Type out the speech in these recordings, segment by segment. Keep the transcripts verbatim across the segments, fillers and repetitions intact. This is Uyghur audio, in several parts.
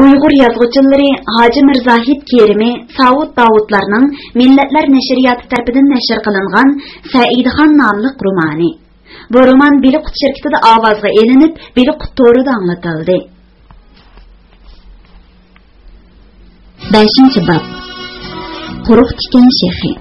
ئۇيغۇر يازغۇچىلىرى ھاجى مىرزاھىت كېرىمى، ساۋۇت داۋۇتلارنىڭ مىللەتلەر نەشرىياتى تەرىپىدىن نەشر قىلىنغان سەئىدخان ناملىق رومانى. بۇ رومان بىلىقۇت شىركىتىدە ئاۋازغا ئېلىنىپ، بىلىقۇت تورىدا ئاڭلىتىلدى. بەشىنچى باب. قۇرۇق تىكەن شېخى.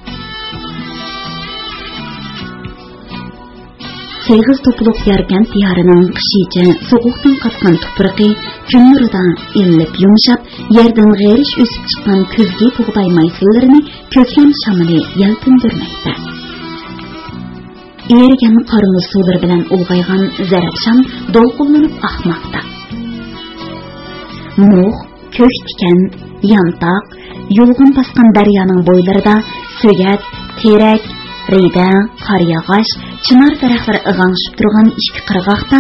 سېغىز توپىلىق ياركەنت دىيارىنىڭ قىشىچە سوغۇقتىن قاتقان تۇپرىقى كۈن نۇرىدا ئىللىپ يۇمشاپ، يەردىن غېرىش ئۆسۈپ چىققان كۈزگى بۇغداي مايسىلىرىنى كۆكرەم شامىلى يەلپۈندۈرمەكتە. ئېرىگەن قار مۇز سۇلىرى بىلەن ئۇلغايغان زەرەپشان دولقۇنلىنىپ ئاقماقتا. مۇغ، كۆك تىكەن، يانتاق، يۇلغۇن باسقان دەريانىڭ بويلىرىدا سۆگەت، تېرەك، رىدە، قارىياغاچ، چىنار دەرەخلىرى ئىغاڭشىپ تۇرغان ئىككى قىرغاقتا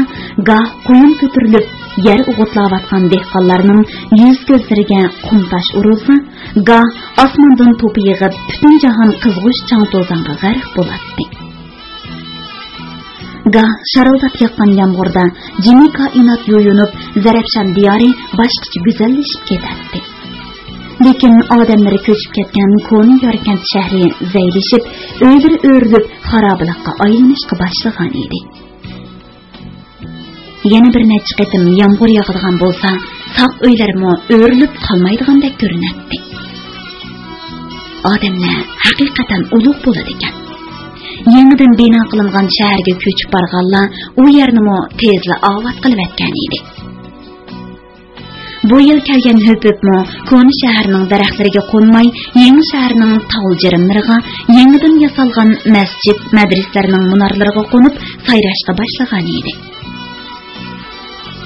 گاھ قۇيۇن كۆتۈرۈلۈپ يەر ئوغۇتلاۋاتقان دېھقانلارنىڭ يۈز-كۆزلىرىگە قۇم تاش ئۇرۇلسا، گاھ ئاسماندىن توپا يېغىپ، پۈتۈن جاھان قىزغۇچ چاڭ-توزانغا غەرق بولاتتى. گاھ شارىلداپ ياغقان يامغۇردا جىمى كائىنات يۇيۇنۇپ، زەرەپشان دىيارى باشقىچە گۈزەللىشىپ كېتەتتى. لېكىن ئادەملىرى كۆچۈپ كەتكەن كونا ياركەنت شەھىرى زەئىپلىشىپ، ئۆيلىرى ئۆرۈلۈپ، خارابىلىققا ئايلىنىشقا باشلىغان ئىدى. يەنە بىر نەچچە قېتىم يامغۇر ياغىدىغان بولسا، ساق ئۆيلەرمۇ ئۆرۈلۈپ قالمايدىغاندەك كۆرۈنەتتى. ئادەملەر ھەقىقەتەن ئۇلۇغ بولىدىكەن. يېڭىدىن بىنا قىلىنغان شەھەرگە كۆچۈپ بارغانلار ئۇ يەرنىمۇ تېزلا ئاۋات قىلىۋەتكەن ئىدى. بۇ يىل كەلگەن ھۆپۈپمۇ كونا شەھەرنىڭ دەرەخلىرىگە قونماي، يېڭى شەھەرنىڭ تاۋ جىرىملىرىغا، يېڭىدىن ياسالغان مەسچىت، مەدرىسىلەرنىڭ مۇنارلىرىغا قونۇپ سايراشقا باشلىغان ئىدى.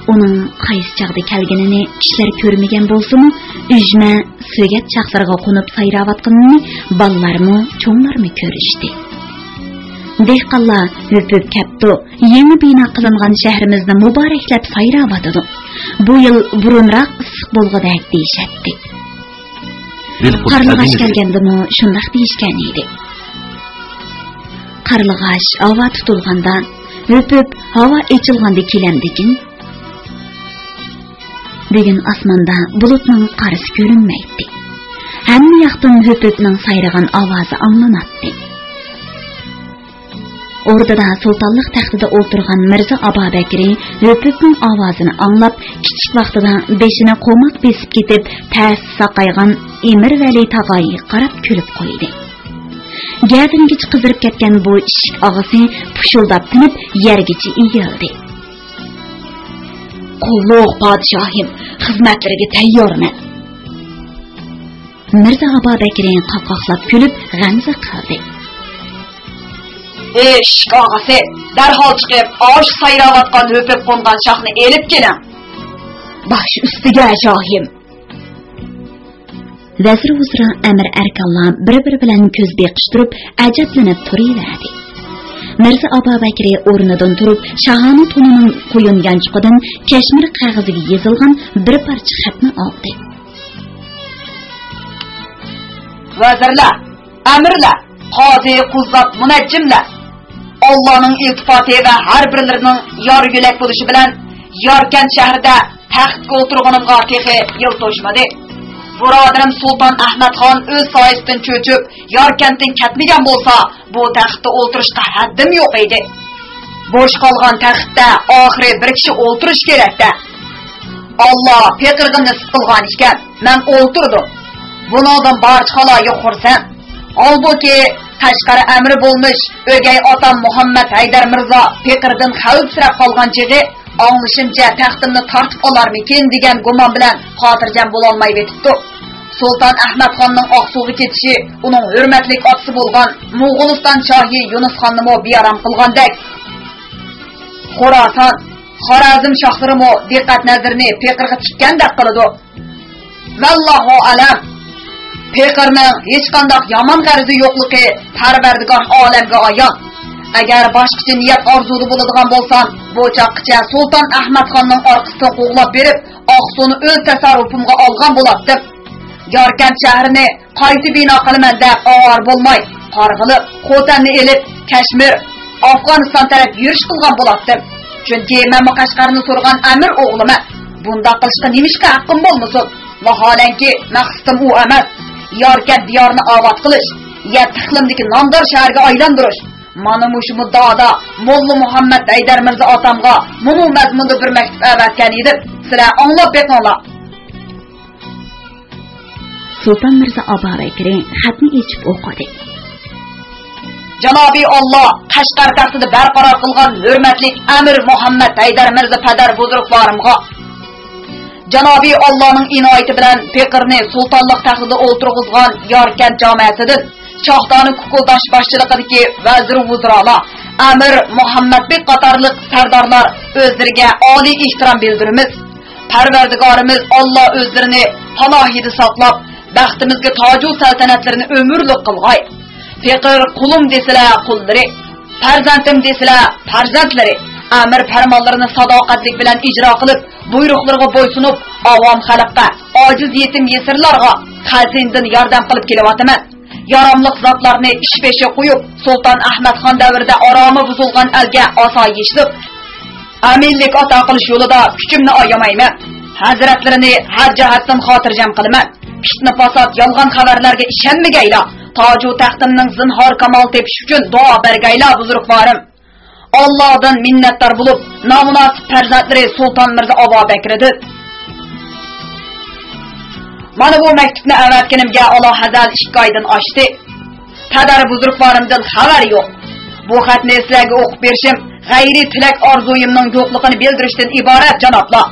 ئۇنىڭ قايسى چاغدا كەلگىنىنى كىشىلەر كۆرمىگەن بولسىمۇ، ئۈجمە، سۆگەت شاخلىرىغا قونۇپ سايراۋاتقىنىنى بالىلارمۇ، چوڭلارمۇ كۆرۈشتى. دېھقانلار ھۆپۈپ كەپتۇ، يېڭى بىنا قىلىنغان شەھىرىمىزنى مۇبارەكلەپ سايراۋاتىدۇ. بۇ يىل بۇرۇنراق ئىسسىق بولغۇدەك دېيىشەتتى. قارلىغاچ كەلگەندىمۇ شۇنداق دېيىشكەن ئىدى. قارلىغاچ ھاۋا تۇتۇلغاندا، ھۆپۈپ ھاۋا ئېچىلغاندا كېلەمدىكىن؟ بۈگۈن ئاسماندا بۇلۇتنىڭ قارىسى كۆرۈنمەيتتى. ھەممە ياقتىن ھۆپۈپنىڭ سايرىغان ئاۋازى ئاڭلىناتتى. ئوردىدا سۇلتانلىق تەختىدە ئولتۇرغان مىرزا ئابابەكرى ھۆپۈپنىڭ ئاۋازىنى ئاڭلاپ، كىچىك ۋاقتىدا بېشىنى قوماق بېسىپ كېتىپ، تەستە ساقايغان ئېمىر ۋەلى تاغايىغا قاراپ كۈلۈپ قويدى. گەدىنىگىچە قىزىرىپ كەتكەن بۇ ئىشىك ئاغىسى پۇشۇلداپ تىنىپ، يەرگىچە ئېگىلدى. قۇللۇق پادىشاھىم، خىزمەتلىرىگە تەييارمەن. مىرزا ئابابەكرى قاقاقلاپ كۈلۈپ، غەمزە قىلدى. ئىشىك ئاغىسى، دەرھال چىقىپ، ئاشۇ سايراۋاتقان ھۆپۈپ قونغان شاخنى ئېلىپ كېلىڭ. باش ئۈستىگە، شاھىم. ۋەزىر-ۋۇزرا، ئەمىر-ئەركانلار بىر-بىرى بىلەن كۆز بېقىشتۇرۇپ، ئەجەبلىنىپ تۇرۇۋەردى. مىرزا ئابابەكرى ئورنىدىن تۇرۇپ، شاھانە تونىنىڭ قويۇن يانچۇقىدىن كەشمىر قەغىزىگە يېزىلغان بىر پارچە خەتنى ئالدى. ۋەزىرلەر، ئەمىرلەر، قازى، قۇززات، مۇنەججىملەر، ئاللانىڭ ئىلتىپاتى ۋە ھەر بىرلىرىنىڭ يار يۆلەك بولۇشى بىلەن ياركەنت شەھىرىدە تەختكە ئولتۇرغىنىمغا تېخى يىل توشمىدى. بۇرادىرىم سۇلتان ئەھمەتخان ئۆز سايىسىدىن چۆچۈپ، ياركەنتتىن كەتمىگەن بولسا، بۇ تەختتە ئولتۇرۇشقا ھەددىم يوق ئىدى. بوش قالغان تەختتە ئاخىرى بىر كىشى ئولتۇرۇشى كېرەك-دە. ئاللا پېقىرغا نېسىپ قىلغان ئىكەن، مەن ئولتۇردۇم. بۇنىڭدىن بارچە خالايىق خۇرسەن. ھالبۇكى، قەشقەر ئەمىرى بولمىش ئۆگەي ئاتام مۇھەممەد ھەيدەر مىرزا پېقىردىن خەۋپسىرەپ قالغان چېغى، ئاڭلىشىمچە، تەختىمنى تارتىپ ئالارمىكىن دېگەن گۇمان بىلەن خاتىرجەم بولالمايۋېتىپتۇ. سۇلتان ئەھمەتخاننىڭ ئاقسۇغا كېتىشى ئۇنىڭ ھۆرمەتلىك ئاتىسى بولغان موغۇلىستان شاھى يۇنۇسخاننىمۇ بىئارام قىلغاندەك. خوراسان، خارەزم شاھلىرىمۇ دىققەت نەزىرىنى پېقىرغا تىككەندەك قىلىدۇ. ۋەللاھۇ ئەلەم، پېقىرنىڭ ھېچقانداق يامان غەرىزى يوقلۇقى پەرۋەردىگار ئالەمگە ئايان. ئەگەر باشقىچە نىيەت ئارزۇدا بولىدىغان بولسام، بۇ چاغقىچە سۇلتان ئەھمەتخاننىڭ ئارقىسىدىن قوغلاپ بېرىپ، ئاقسۇنى ئۆز تەسەررۇپۇمغا ئالغان بولاتتىم. ياركەنت شەھىرىنى قايتا بىنا قىلىمەن دەپ ئاۋارە بولماي، قارىغىلىق خوتەننى ئېلىپ، كەشمىر، ئافغانىستان تەرەپ يۈرۈش قىلغان بولاتتىم. چۈنكى مەنمۇ قەشقەرنى سورىغان ئەمىر ئوغلىمەن. بۇنداق قىلىشقا نېمىشقا ھەققىم بولمىسۇن؟ ۋاھالەنكى، مەقسىتىم ئۇ ئەمەس. ياركەنت دىيارىنى ئاۋات قىلىش، يەتتە ئىقلىمدىكى نامدار شەھەرگە ئايلاندۇرۇش. مانا مۇشۇ مۇددىئادا موللا مۇھەممەد ھەيدەر مىرزا ئاتامغا مۇنۇ مەزمۇندا بىر مەكتۇپ ئەۋەتكەن ئىدىم. سىلەر ئاڭلاپ بېقىڭلار. سۇلتان مىرزا ئابابەكرى خەتنى ئېچىپ ئوقۇدى. جانابى ئاللا قەشقەر تەختىدە بەرقارار قىلغان ھۆرمەتلىك ئەمىر مۇھەممەد ھەيدەر مىرزا پەدەر بۇزرۇقۋارىمغا، جانابى ئاللانىڭ ئىنايىتى بىلەن پېقىرنى سۇلتانلىق تەختىدە ئولتۇرغۇزغان ياركەنت جامەسىدىن، شاھدانە كۇكۇلداش باشچىلىقىدىكى ۋەزىر ۋۇزرالار، ئەمىر مۇھەممەد بېگ قاتارلىق سەردارلار ئۆزلىرىگە ئالىي ئېھتىرام بىلدۈرىمىز. پەرۋەردىگارىمىز ئاللا ئۆزلىرىنى پاناھىدا ساقلاپ، بەختىمىزگە تاجۇ سەلتەنەتلىرىنى ئۆمۈرلۈك قىلغاي. پېقىر قۇلۇم دېسىلە قۇللىرى، پەرزەنتىم دېسىلە پەرزەنتلىرى، ئەمىر پەرمانلىرىنى ساداقەتلىك بىلەن ئىجرا قىلىپ، بۇيرۇقلىرىغا بويسۇنۇپ، ئاۋام خەلققە، ئاجىز يېتىم يېسىرلارغا خەزىنىدىن ياردەم قىلىپ كېلىۋاتىمەن. ياراملىق زاتلارنى ئىش بېشىغا قويۇپ، سۇلتان ئەھمەد خان دەۋرىدە ئارامى بۇزۇلغان ئەلگە ئاسايىشلىق، ئەمىنلىك ئاتا قىلىش يولىدا كۈچۈمنى ئايىمايمەن. ھەزرەتلىرىنى ھەر جەھەتتىن خاتىرجەم قىلىمەن. پىتنە-پاسات، يالغان خەۋەرلەرگە ئىشەنمىگەيلا، تاجۇ تەختىمنىڭ زىنھار كامال تېپىشى ئۈچۈن دۇئا بەرگەيلا، بۇزرۇقۋارىم. ئاللادىن مىننەتدار بولۇپ، نامۇناسىپ پەرزەنتلىرى سۇلتان مىرزا ئابابەكرىدىن. مانا بۇ مەكتۇپنى ئەۋەتكىنىمگە ئالاھەزەل ئىككى ئايدىن ئاشتى. پەدەر بۇزرۇقۋارىمدىن خەۋەر يوق. بۇ خەتنى سىلەرگە ئوقۇپ بېرىشىم غەيرىي تىلەك ئارزۇيۇمنىڭ يوقلۇقىنى بىلدۈرۈشتىن ئىبارەت، جانابلار.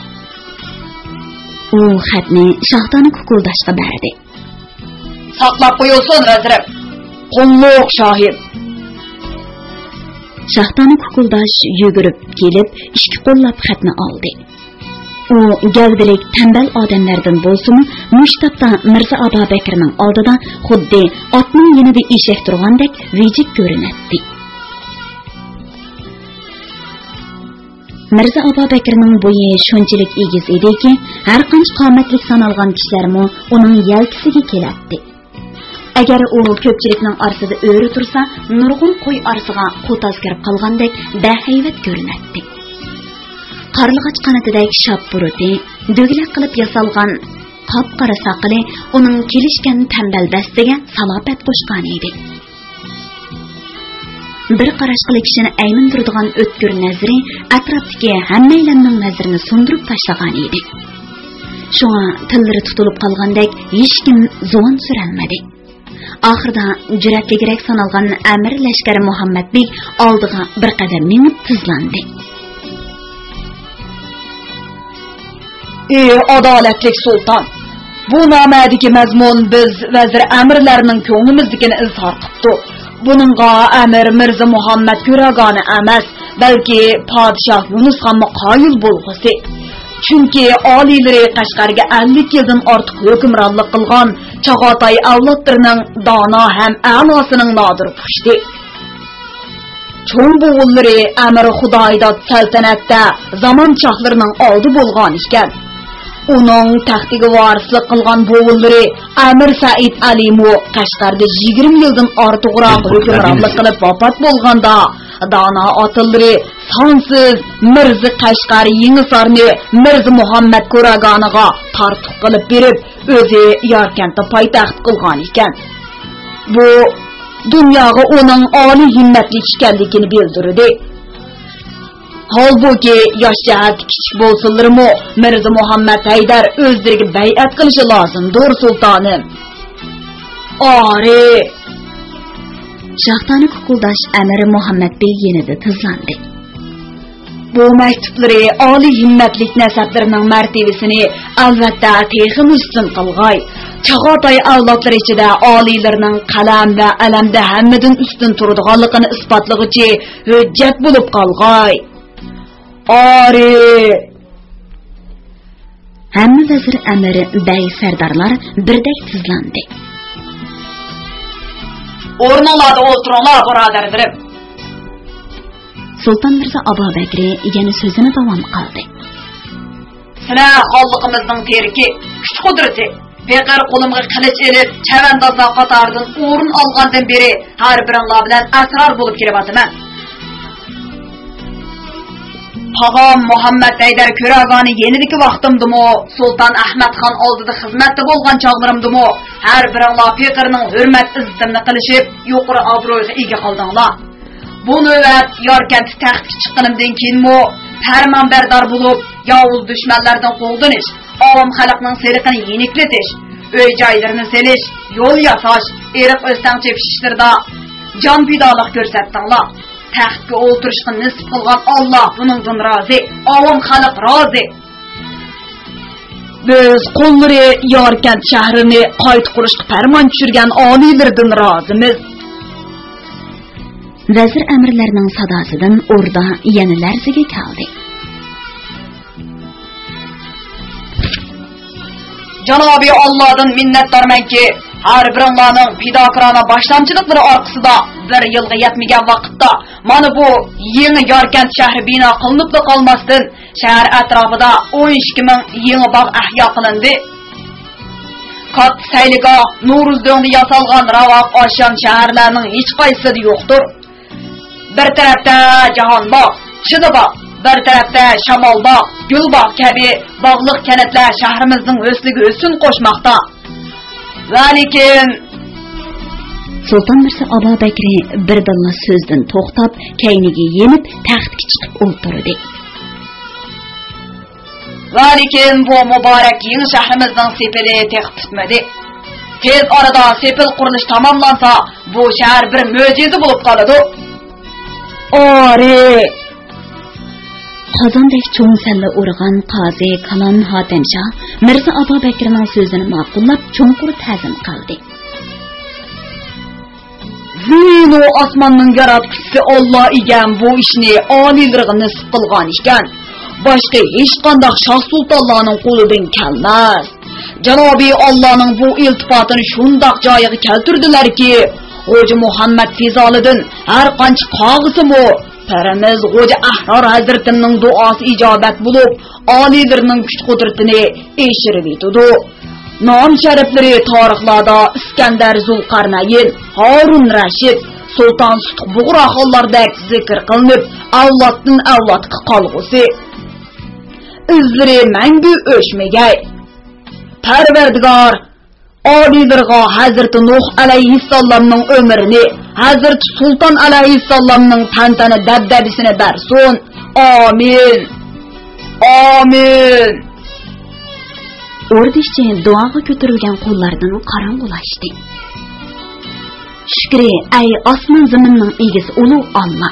ئۇ خەتنى شاھدانە كۇكۇلداشقا بەردى. ساقلاپ قويۇلسۇن، ۋەزىرىم. قۇللۇق، شاھىم. شاھدانە كۇكۇلداش يۈگۈرۈپ كېلىپ، ئىككى قوللاپ خەتنى ئالدى. ئۇ گەۋدىلىك، تەمبەل ئادەملەردىن بولسىمۇ، مۇشۇ تاپتا مىرزا ئابابەكرىنىڭ ئالدىدا خۇددى ئاتنىڭ يېنىدا ئېشەك تۇرغاندەك ۋىجىك كۆرۈنەتتى. مىرزا ئابابەكرىنىڭ بويى شۇنچىلىك ئېگىز ئىدىكى، ھەرقانچە قامەتلىك سانالغان كىشىلەرمۇ ئۇنىڭ يەلكىسىگە كېلەتتى. ئەگەر ئۇ كۆپچىلىكنىڭ ئارىسىدا ئۆرە تۇرسا، نۇرغۇن قوي ئارىسىغا قۇتاز كىرىپ قالغاندەك بەھەيۋەت كۆرۈنەتتى. قارلىغاچ قانىتىدەك شاپ بۇرۇتى، دۆگىلەك قىلىپ ياسالغان قاپقارا ساقىلى ئۇنىڭ كېلىشكەن تەمبەل دەستىگە سالاپەت قوشقانىدى. بىر قاراشقىلا كىشىنى ئەيمىندۈرىدىغان ئۆتكۈر نەزىرى ئەتراپتىكى ھەممەيلەننىڭ نەزىرىنى سۇندۇرۇپ تاشلىغانىدى. شۇڭا تىللىرى تۇتۇلۇپ قالغاندەك ھېچكىم زۇۋان سۈرەلمىدى. ئاخىرىدا جۈرئەتلىكرەك سانالغان ئەمىر لەشكەر مۇھەممەد بېگ ئالدىغا بىر قەدەم مېڭىپ تىزلاندى. ئى ئادالەتلىك سۇلتان! بۇ نامەدىكى مەزمۇن بىز ۋەزىر ئەمىرلەرنىڭ كۆڭلىمىزدىكىنى ئىزھار قىپتۇ. بۇنىڭغا ئەمىر مىرزا مۇھەممەد كۆراگانى ئەمەس، بەلكى پادىشاھ يۇنۇسخانمۇ قايىل بولغۇسى. چۈنكى ئالىيلىرى قەشقەرگە ئەللىك يىلدىن ئارتۇق ھۆكۈمرانلىق قىلغان چاغاتاي ئەۋلادلىرىنىڭ دانا ھەم ئەلاسىنىڭ نادىر پۇشتى. چوڭ بوۋىلىرى ئەمىر خۇدايداد سەلتەنەتتە زامان شاھلىرىنىڭ ئالدى بولغان ئىكەن. ئۇنىڭ تەختىگە ۋارىسلىق قىلغان بوۋىلىرى ئەمىر سەئىد ئەلىمۇ قەشقەردە يىگىرمە يىلدىن ئارتۇقراق ھۆكۈمرانلىق قىلىپ ۋاپات بولغاندا، دانا ئاتىلىرى سانسىز مىرزا قەشقەر يېڭىسارنى مىرزا مۇھەممەد كوراگانىغا تارتۇق قىلىپ بېرىپ، ئۆزى ياركەنتنى پايتەخت قىلغان ئىكەن. بۇ دۇنياغا ئۇنىڭ ئالىي ھىممەتلىك ئىكەنلىكىنى بىلدۈردى. ھالبۇكى، ياش جەھەتتە كىچىك بولسىلىرىمۇ، مىرزا مۇھەممەد ھەيدەر ئۆزلىرىگە بەيئەت قىلىشى لازىمدۇر، سۇلتانىم. ئارى! شاھدانە كۇكۇلداش ئەمىر مۇھەممەد بېگ يېنىدا تىزلاندى. بۇ مەكتۇپلىرى ئالىي ھىممەتلىك نەسەبلىرىنىڭ مەرتىۋىسىنى، ئەلۋەتتە، تېخىمۇ ئۈستۈن قىلغاي. چاغاتاي ئەۋلادلىرى ئىچىدە ئالىيلىرىنىڭ قەلەم ۋە ئەلەمدە ھەممىدىن ئۈستۈن تۇرىدىغانلىقىنى ئىسپاتلىغۇچى ھۆججەت بولۇپ قالغاي. ئارى! ھەممە ۋەزىر، ئەمىر، بەگ، سەردارلار بىردەك تىزلاندى. ئورنۇڭلاردا ئولتۇرۇڭلار، بۇرادەرلىرىم. سۇلتان مىرزا ئابابەكرى يەنە سۆزىنى داۋام قىلدى. سىلەر خانلىقىمىزنىڭ تىرىكى، كۈچ-قۇدرىتى. پېقىر قولۇمغا قىلىچ ئېلىپ، چەۋەندازلار قاتارىدىن ئورۇن ئالغاندىن بېرى، ھەر بىرىڭلار بىلەن ئەسرار بولۇپ كېلىۋاتىمەن. تاغام مۇھەممەد ھەيدەر كۆرەگانى يېنىدىكى ۋاقتىمدىمۇ، سۇلتان ئەھمەد خان ئالدىدا خىزمەتتە بولغان چاغلىرىمدىمۇ، ھەر بىرىڭلار پېقىرنىڭ ھۆرمەت-ئىززىتىنى قىلىشىپ، يۇقىرى ئابرۇيغا ئىگە قىلدىڭلار. بۇ نۆۋەت ياركەنتتە تەختكە چىققىنىمدىن كېيىنمۇ، پەرمانبەردار بولۇپ، ياۋۇز دۈشمەنلەردىن قوغدىنىش، ئاۋام خەلقنىڭ سېرىقىنى يېنىكلىتىش، ئۆي-جايلىرىنى سېلىش، يول ياساش، ئېرىق ئۆستەڭ چېپىش ئىشلىرىدا جان پىدالىق كۆرسەتتىڭلار. تەختكە ئولتۇرۇشقا نېسىپ قىلغان ئاللا بۇنىڭدىن رازى، ئاۋام خەلق رازى. بىز قۇللىرى ياركەنت شەھىرىنى قايتا قۇرۇشقا پەرمان چۈشۈرگەن ئالىيلىرىدىن رازىمىز. ۋەزىر ئەمىرلەرنىڭ ساداسىدىن ئوردا يەنە لەرزىگە كەلدى. جانابىي ئاللادىن مىننەتدارمەنكى، ھەر بىرىڭلارنىڭ پىداكارانە باشلامچىلىقلىرى ئارقىسىدا بىر يىلغا يەتمىگەن ۋاقىتتا مانا بۇ يېڭى ياركەنت شەھىرى بىنا قىلىنىپلا قالماستىن، شەھەر ئەتراپىدا ئون ئىككى مىڭ يېڭى باغ ئەھيا قىلىندى. كاتتا سەيلىگاھ، نورۇز دۆڭدە ياسالغان راۋاق ئاشيان شەھەرلەرنىڭ ھېچقايسىسىدا يوقتۇر. بىر تەرەپتە جاھان باغ، چىنە باغ، بىر تەرەپتە شامال باغ، گۈل باغ كەبى باغلىق كەنتلەر شەھىرىمىزنىڭ ھۆسنىگە ھۆسن قوشماقتا. ۋەلىكىن سۇلتان مىرزا ئابابەكرى بىردىنلا سۆزدىن توختاپ، كەينىگە يېنىپ، تەختكە چىقىپ ئولتۇردى. ۋەلىكىن بۇ مۇبارەك يېڭى شەھىرىمىزنىڭ سېپىلى تېخى پۈتمىدى. تېز ئارىدا سېپىل قۇرۇلۇشى تاماملانسا، بۇ شەھەر بىر مۆجىزە بولۇپ قالىدۇ. ئارى! قازاندەك چوڭ سەللە ئۇرغان قازى كالان ھاتەمشاھ مىرزا ئابابەكرىنىڭ سۆزىنى ماقۇللاپ، چوڭقۇر تەزىم قىلدى. زېمىنۇ ئاسماننىڭ ياراتقۇچىسى ئاللا ئىگەم بۇ ئىشنى ئالىيلىرىغا نېسىپ قىلغان ئىكەن. باشقا ھېچقانداق شاھ سۇلتانلارنىڭ قولىدىن كەلمەس. جانابىي ئاللانىڭ بۇ ئىلتىپاتىنى شۇنداق جايىغا كەلتۈردىلەركى، خوجا مۇھەممەد فىزالىدىن ھەر قانچە قاغىسىمۇ، پىرىمىز خوجا ئەھرار ھەزرىتىمنىڭ دۇئاسى ئىجابەت بولۇپ، ئالىيلىرىنىڭ كۈچ-قۇدرىتىنى ئېشۇرۇۋېتىدۇ. نام-شەرەپلىرى تارىخلاردا ئىسكەندەر زۇلقەرنەين، ھارۇن رەشىد، سۇلتان سۇتۇق بۇغراخانلاردەك زىكىر قىلىنىپ، ئەۋلادتىن ئەۋلادقا قالغۇسى. ئىزلىرى مەڭگۈ ئۆچمىگەي. پەرۋەردىگار ئالىيلىرىغا ھەزرىتى نۇھ ئەلەيھىسسالامنىڭ ئۆمرىنى، ھەزرىتى سۇلتان ئەلەيھىسسالامنىڭ تەنتەنە دەبدەبىسىنى بەرسۇن. ئامىن. ئامىن. ئوردا ئىچى دۇئاغا كۆتۈرۈلگەن قوللاردىن قاراڭغۇلاشتى. شۈكرى، ئەي ئاسمان زېمىننىڭ ئىگىسى ئۇلۇغ ئاللا!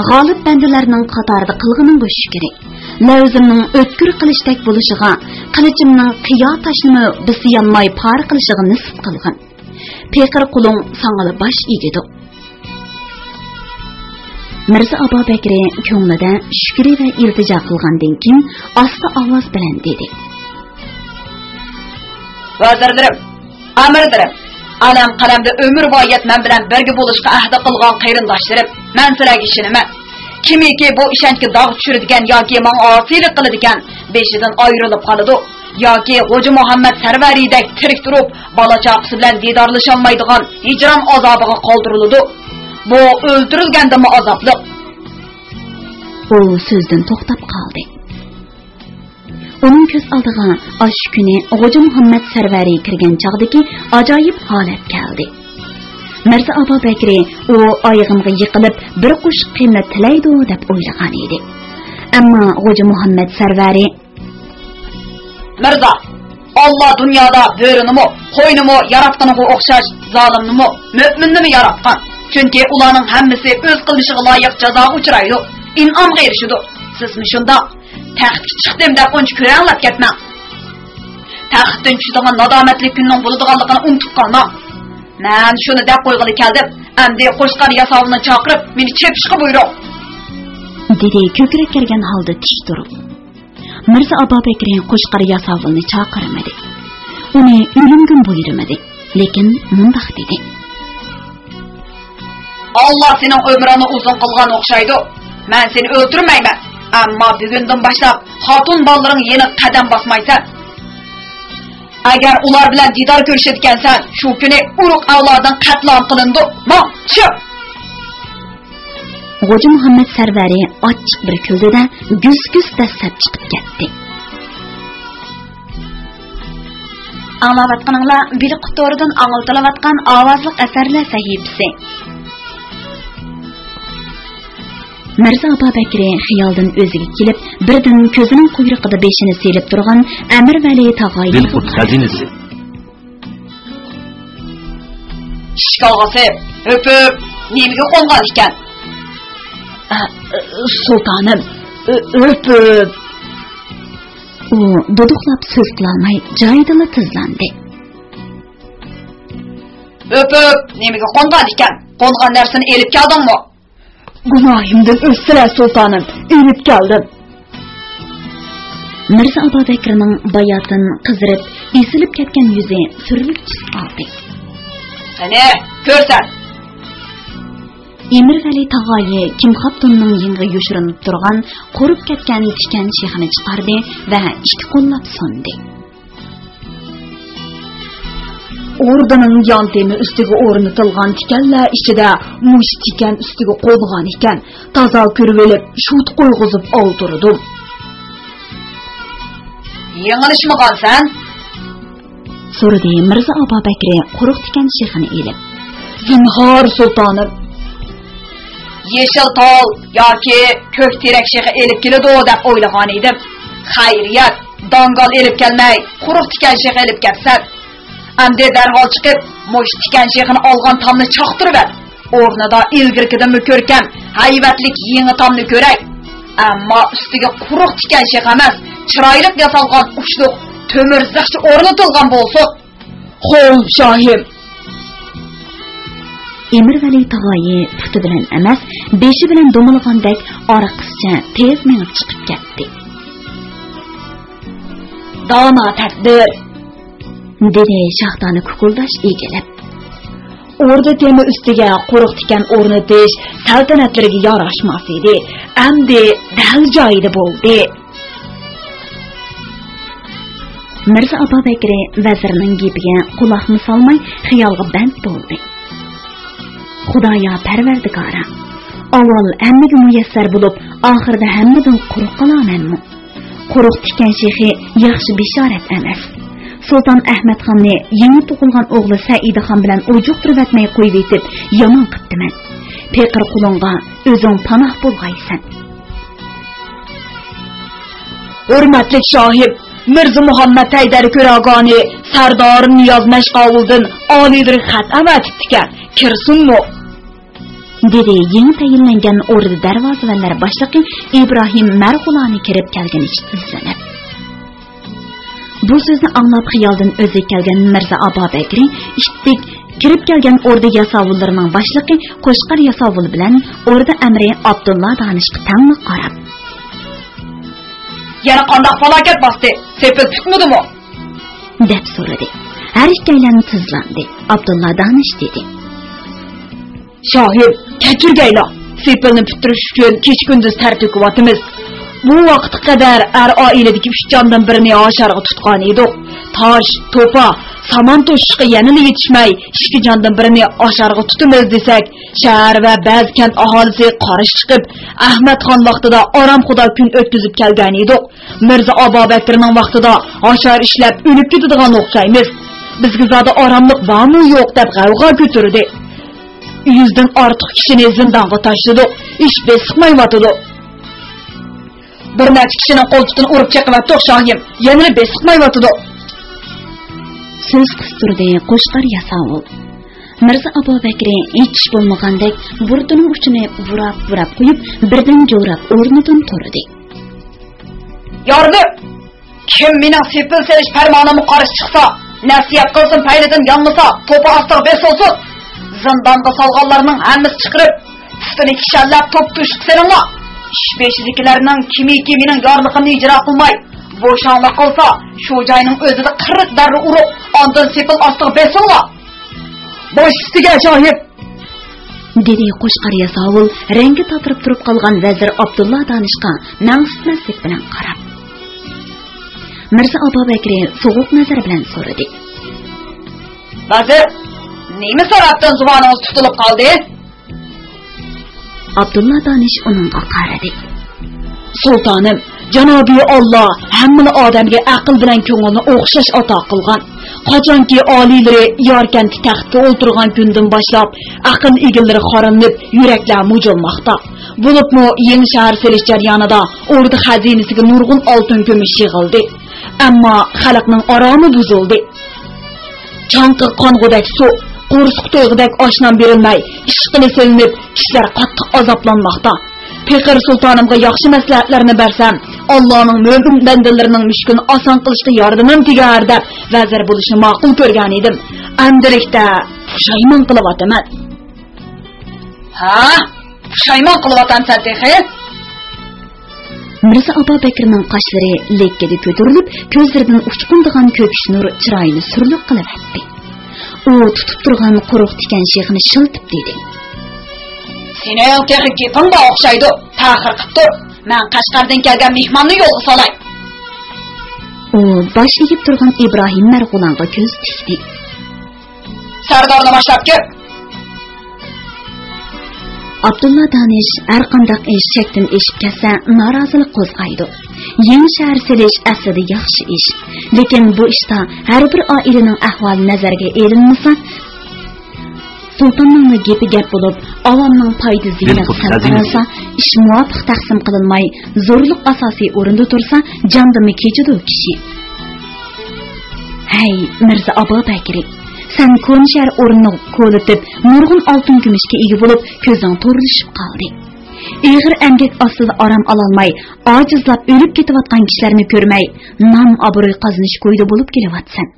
غالىب بەندىلەرنىڭ قاتارىدا قىلغىنىڭغا شۈكرى! لەۋزىمنىڭ ئۆتكۈر قىلىچتەك بولۇشىغا، قىلىچىمنىڭ قىيا تاشنىمۇ بىسىيانماي پارە قىلىشىغا نېسىپ قىلغىن. پېقىر قۇلۇڭ ساڭىلا باش ئېگىدۇ. مىرزا ئابابەكرى كۆڭلىدە شۈكرى ۋە ئىلتىجا قىلغاندىن كېيىن، ئاستا ئاۋاز بىلەن دېدى: ۋەزىرلىرىم، ئەمىرلىرىم، ئەلەم قەلەمدە ئۆمۈرۋايەت مەن بىلەن بىرگە بولۇشقا ئەھدە قىلغان قېرىنداشلىرىم، مەن سىلەرگە ئىشىنىمەن. كىمكى بۇ ئىشەنچكە داغ چۈشۈرىدىكەن ياكى ماڭا ئاسىيلىق قىلىدىكەن، بېشىدىن ئايرىلىپ قالىدۇ. ياكى خوجا مۇھەممەد سەرۋەرىدەك تىرىك تۇرۇپ، بالا-چاقىسى بىلەن دىدارلىشالمايدىغان ھىجران ئازابىغا قالدۇرۇلىدۇ. بۇ ئۆلتۈرۈلگەندىنمۇ ئازابلىق. ئۇ سۆزدىن توختاپ قالدى. ئۇنىڭ كۆز ئالدىغا ئاشۇ كۈنى خوجا مۇھەممەد سەرۋەرى كىرگەن چاغدىكى ئاجايىپ ھالەت كەلدى. مىرزا ئابابەكرى ئۇ ئايىغىمغا يىقىلىپ، بىر قوشۇق قېنىنى تىلەيدۇ دەپ ئويلىغان ئىدى. ئەمما خوجا مۇھەممەد سەرۋەرى: مىرزا، ئاللا دۇنيادا بۆرىنىمۇ، قوينىمۇ ياراتقىنىغا ئوخشاش زالىمنىمۇ، مۆمىننىمۇ ياراتقان. چۈنكى ئۇلارنىڭ ھەممىسى ئۆز قىلمىشىغا لايىق جازاغا ئۇچرايدۇ، ئىنئامغا ئېرىشىدۇ. سىزمۇ شۇنداق. تەختكە چىقتىم دەپ ئۇنچە كۆرەڭلەپ كەتمەڭ. تەختتىن چۈشىدىغان نادامەتلىك كۈننىڭ بولىدىغانلىقىنى ئۇنتۇپ قالماڭ. مەن شۇنى دەپ قويغىلى كەلدىم. ئەمدى قوچقار ياساۋۇلنى چاقىرىپ، مېنى چېپىشقا بۇيرۇڭ. دېدى كۆكرەك كەرگەن ھالدا تىك تۇرۇپ. مىرزا ئابابەكرى قوچقار ياساۋۇلنى چاقىرمىدى. ئۇنى ئۆلۈمگىمۇ بۇيرۇمىدى. لېكىن مۇنداق دېدى: ئاللا سېنىڭ ئۆمرۈڭنى ئۇزۇن قىلغان ئوخشايدۇ. مەن سېنى ئۆلتۈرمەيمەن. ئەمما بۈگۈندىن باشلاپ خاتۇن بالىلىرىڭ يېنىغا قەدەم باسمايسەن. ئەگەر ئۇلار بىلەن دىدار كۆرۈشىدىكەنسەن، شۇ كۈنى ئۇرۇق ئەۋلادىڭ قەتلىئام قىلىنىدۇ. ماڭ، چىق! غوجا مۇھەممەد سەرۋەرى ئاچچىق بىر كۈلدى-دە، گۈس-گۈس دەسسەپ چىقىپ كەتتى. ئاڭلاۋاتقىنىڭلار بىلىق تورىدىن ئاڭلىتىلىۋاتقان ئاۋازلىق ئەسەرلەر سەھىپىسى. مىرزا ئابابەكرى خىيالدىن ئۆزىگە كېلىپ، بىردىن كۆزىنىڭ قۇيرۇقىدا بېشىنى سېلىپ تۇرغان ئەمىرۋەلى تاغايى. دىلقۇت خەزىنىسى. ئىشىك ئالغۇسى ئۆپۈپ، نېمىگە قونغان ئىكەن؟ ئە، سۇلتانىم، ئۆ-، ئۆپۈپ. ئۇ دۇدۇقلاپ سۆز قىلالماي، جايىدىلا تىزلاندى. ئۆپۈپ، نېمىگە قونغان ئىكەن؟ قونغان نەرسىنى ئېلىپ كەلدىڭمۇ؟ گۇناھىمدىن ئۆتسىلە، سۇلتانىم، ئېلىپ كەلدىم. مىرزا ئابابەكرىنىڭ باياتىن قىزىرىپ، ئېسىلىپ كەتكەن يۈزى سۈرلۈك تۈس ئالدى. قېنى، كۆرسەت! ئەمىرۋەلى تاغايى كىمخاپ توننىڭ يېڭىغا يوشۇرۇنۇپ تۇرغان قۇرۇپ كەتكەن تىكەن شېخىنى چىقاردى ۋە ئىككى قوللاپ سۇندى. ئوردىنىڭ يان تېمى ئۈستىگە ئورنىتىلغان تىكەنلەر ئىچىدە مۇشۇ تىكەن ئۈستىگە قونغان ئىكەن، تازا كۆرۈۋېلىپ، شۇت قويغۇزۇپ ئولتۇردۇم. يېڭىلىشمىغانسەن؟ سورىدى مىرزا ئابابەكرى قۇرۇق تىكەن شېخىنى ئېلىپ. زىنھار، سۇلتانىم. يېشىل تال ياكى كۆك تېرەك شېخى ئېلىپ كېلىدۇ دەپ ئويلىغان ئىدىم. خەيرىيەت، داڭگال ئېلىپ كەلمەي، قۇرۇق تىكەن شېخى ئېلىپ كەپسەن. ئەمدى دەرھال چىقىپ، مۇشۇ تىكەن شېخىنى ئالغان تامنى چاقتۇرۇۋەت. ئورنىدا ئىلگىرىكىدىنمۇ كۆركەم، ھەيۋەتلىك يېڭى تامنى كۆرەي. ئەمما ئۈستىگە قۇرۇق تىكەن شېخى ئەمەس، چىرايلىق ياسالغان ئۇچلۇق تۆمۈر زىخچە ئورنىتىلغان بولسۇن. خوش، شاھىم! ئەمىرۋەلى تاغايى پۇتى بىلەن ئەمەس، بېشى بىلەن دومىلىغاندەك ئارقىسىچە تېز مېڭىپ چىقىپ كەتتى. دانا تەقدىر! دېدى شاھدانە كۇكۇلداش ئېگىلىپ. ئوردا تېمى ئۈستىگە قۇرۇق تىكەن ئورنىتىش سەلتەنەتلىرىگە ياراشماس ئىدى. ئەمدى دەل جايىدا بولدى. مىرزا ئابابەكرى ۋەزىرنىڭ گېپىگە قۇلاقمۇ سالماي، خىيالغا بەند بولدى. خۇدايا پەرۋەردىگارا، ئاۋۋال ھەممىگە مۇيەسسەر بولۇپ، ئاخىرىدا ھەممىدىن قۇرۇق قالامەنمۇ؟ قۇرۇق تىكەن شېخى ياخشى بېشارەت ئەمەس. سۇلتان ئەھمەتخاننى يېڭى تۇغۇلغان ئوغلى سەئىدخان بىلەن ئۇجۇقتۇرۇۋەتمەي قويۇۋېتىپ يامان قىپتىمەن. پېقىر قۇلۇڭغا ئۆزۈڭ پاناھ بولغايسەن. ھۆرمەتلىك شاھىم، مىرزا مۇھەممەد ھەيدەر كۆرەگانى سەردار نىياز مەشقاۋۇلدىن ئالىيلىرىگە خەت ئەۋەتىپتىكەن، كىرسۇنمۇ؟ دېدى يېڭى تەيىنلەنگەن ئوردا دەرۋازىۋەنلەر باشلىقى ئىبراھىم مەرغۇلانى كىرىپ كەلگىنىچە تىزلىنىپ. بۇ سۆزنى ئاڭلاپ خىيالدىن ئۆزىگە كەلگەن مىرزا ئابابەكرى ئىتتىك كىرىپ كەلگەن ئوردا ياساۋۇللىرىنىڭ باشلىقى قوچقار ياساۋۇل بىلەن ئوردا ئەمىرى ئابدۇللا دانىشقا تەڭلا قاراپ. يەنە قانداق پالاكەت باستى؟ سېپىل پۈتمىدىمۇ؟ دەپ سورىدى. ھەر ئىككىيلەن تىزلاندى. ئابدۇللا دانىش دېدى. شاھىم، كەچۈرگەيلا. سېپىلنى پۈتتۈرۈش ئۈچۈن كېچە-كۈندۈز تەر تۆكۈۋاتىمىز. بۇ ۋاقىتقا قەدەر ئەر ئائىلىدىكى ئۈچ جاندىن بىرىنى ھاشارغا تۇتقان ئىدۇق. تاش، توپا، سامان توشۇشقا يەنىلا يېتىشمەي، ئىككى جاندىن بىرىنى ھاشارغا تۇتىمىز دېسەك، شەھەر ۋە بەزى كەنت ئاھالىسى قارشى چىقىپ، ئەھمەتخان ۋاقتىدا ئارامخۇدا كۈن ئۆتكۈزۈپ كەلگەن ئىدۇق. مىرزا ئابابەكرىنىڭ ۋاقتىدا ھاشار ئىشلەپ ئۆلۈپ كېتىدىغان ئوخشايمىز. بىزگە زادى ئاراملىق بارمۇ يوق دەپ غەۋغا كۆتۈردى. يۈزدىن ئارتۇق كىشىنى زىندانغا تاشلىدۇق. ئىش بېسىقمايۋاتىدۇ. بىر نەچچە كىشىنىڭ قولتۇقىنى ئۇرۇپ چېقىۋەتتۇق شاھىم. يەنىلا بېسىقمايۋاتىدۇ. سۆز قىستۇردى قوچقار ياساۋۇل. مىرزا ئابابەكرى ھېچ ئىش بولمىغاندەك بۇرۇتىنىڭ ئۇچىنى بۇراپ-بۇراپ قويۇپ، بىردىن جوراپ ئورنىدىن تۇردى. يارىدىم! كىم مېنىڭ سېپىل سېلىش پەرمانىمغا قارشى چىقسا، نەسىھەت قىلسۇن، پەيلىدىن يانمىسا، توپا ئاستىغا بېسىلسۇن! زىندانغا سالغانلارنىڭ ھەممىسى چىقىرىپ، پۇتىنى كىشەنلەپ توپ-توشۇق سېلىڭلار! ئىش بېشىدىكىلەرنىڭ كىمىكى مېنىڭ يارلىقىمنى ئىجرا قىلماي، بوشاڭلىق قىلسا، شۇ جاينىڭ ئۆزىدە قىرىق دەررە ئۇرۇپ، ئاندىن سېپىل ئاستىغا بېسىلىڭلار! باش ئۈستىگە، شاھىم! دېدى قوچقار ياساۋۇل رەڭگى تاتىرىپ تۇرۇپ قالغان ۋەزىر ئابدۇللا دانىشقا مەڭسىتمەسلىك بىلەن قاراپ. مىرزا ئابابەكرى سوغۇق نەزەر بىلەن سورىدى. ۋەزىر، نېمە سەۋەبتىن زۇۋانىڭىز تۇتۇلۇپ قالدى؟ ئابدۇللا دانىش ئۇنىڭغا قارىدى. سۇلتانىم، جانابى ئاللا ھەممىلا ئادەمگە ئەقىل بىلەن كۆڭۈلنى ئوخشاش ئاتا قىلغان. قاچانكى ئالىيلىرى ياركەنتتە تەختكە ئولتۇرغان كۈندىن باشلاپ، ئەقىل ئىگىلىرى خارلىنىپ، يۈرەكلەر مۇجۇلماقتا. بولۇپمۇ يېڭى شەھەر سېلىش جەريانىدا ئوردا خەزىنىسىگە نۇرغۇن ئالتۇن كۈمۈش يىغىلدى. ئەمما خەلقنىڭ ئارامى بۇزۇلدى. چاڭقىغا قانغۇدەك سۇ، قورسىقى تويغۇدەك ئاش-نان بېرىلمەي، ئىشقىلى سېلىنىپ، كىشىلەر قاتتىق ئازابلانماقتا. پېقىر سۇلتانىمغا ياخشى مەسلىھەتلەرنى بەرسەم، ئاللانىڭ مۆمىن بەندىلىرىنىڭ مۈشكۈلىنى ئاسان قىلىشقا ياردىمىم تېگەر دەپ ۋەزىر بولۇشنى ماقۇل كۆرگەنىدىم. ئەمدىلىكتە پۇشايمان قىلىۋاتىمەن. ھە؟ پۇشايمان قىلىۋاتامسەن تېخى؟ مىرزا ئابابەكرىنىڭ قاشلىرى لەككىدە كۆتۈرۈلۈپ، كۆزلىرىدىن ئۇچقۇندىغان كۆكۈش نۇر چىرايىنى سۈرلۈك قىلىۋەتتى. ئۇ تۇتۇپ تۇرغان قۇرۇق تىكەن شېخىنى شىلتىپ دېدى. سېنىڭ تېخى گېپىڭ بار ئوخشايدۇ. تەخىر قىپ تۇر. مەن قەشقەردىن كەلگەن مېھماننى يولغا سالاي. ئۇ باش ئېگىپ تۇرغان ئىبراھىم مەرغۇلانغا كۆز تىكتى. سەردارنى باشلاپ كىر. ئابدۇللا دانىش ھەرقانداق ئىش چەكتىن ئېشىپ كەتسە نارازىلىق قوزغايدۇ. يېڭى شەھەر سېلىش ئەسلىدە ياخشى ئىش. لېكىن بۇ ئىشتا ھەر بىر ئائىلىنىڭ ئەھۋالى نەزەرگە ئېلىنمىسا، سۇلتاننىڭمۇ گېپى گەپ بولۇپ، ئاۋامنىڭ پايدا زىيىنىغا سەل قارالسا، ئىش مۇۋاپىق تەقسىم قىلىنماي، زورلۇق ئاساسىي ئورۇندا تۇرسا، جاندىنمۇ كېچىدۇ كىشى. ھەي، مىرزا ئابابەكرى، سەن كونا شەھەر ئورنىنى كولىتىپ، نۇرغۇن ئالتۇن كۈمۈشكە ئىگە بولۇپ، كۆزۈڭ تورلىشىپ قالدى. ئېغىر ئەمگەك ئاستىدا ئارام ئالالماي، ئاجىزلاپ ئۆلۈپ كېتىۋاتقان كىشىلەرنى كۆرمەي، نام-ئابرۇي قازىنىش كويىدا بولۇپ كېلىۋاتىسەن.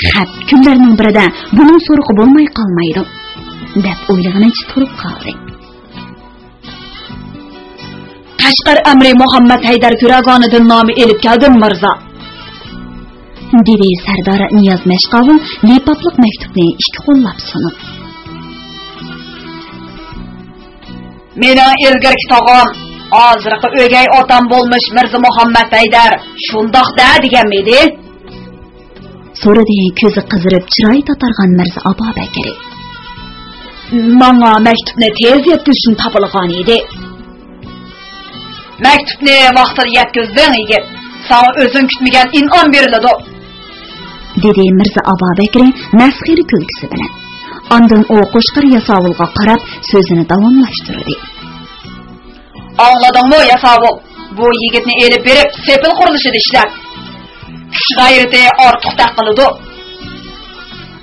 خەپ كۈنلەرنىڭ بىرىدە بۇنىڭ سورىقى بولماي قالمايدۇ، دەپ ئويلىغىنىچە تۇرۇپ قالدى. قەشقەر ئەمىرى مۇھەممەد ھەيدەر كۆرەگانىدىن نامە ئېلىپ كەلدىم، مىرزا، دېدى سەردار نىياز مەشقاۋۇل لىپاپلىق مەكتۇپنى ئىككى قوللاپ سۇنۇپ. مېنىڭ ئىلگىرىكى تاغام، ھازىرقى ئۆگەي ئاتام بولمىش مىرزا مۇھەممەد ھەيدەر شۇنداق-دە دېگەنمىدى؟ سورىدى كۆزى قىزىرىپ، چىرايى تاتارغان مىرزا ئابابەكرى. ماڭا مەكتۇپنى تېز يەتكۈزۈشنى تاپىلىغان ئىدى. مەكتۇپنى ۋاقتىدا يەتكۈزدۈڭ، يىگىت. ساڭا ئۆزۈڭ كۈتمىگەن ئىنئام بېرىلىدۇ، دېدى مىرزا ئابابەكرى مەسخىرە كۈلكىسى بىلەن. ئاندىن ئۇ قوچقار ياساۋۇلغا قاراپ سۆزىنى داۋاملاشتۇردى. ئاڭلىدىڭمۇ، ياساۋۇل؟ بۇ يىگىتنى ئېلىپ بېرىپ، سېپىل قۇرۇلۇشىدا ئىشلەت. كۈچ-غەيرىتى ئارتۇق تەققىلىدۇ.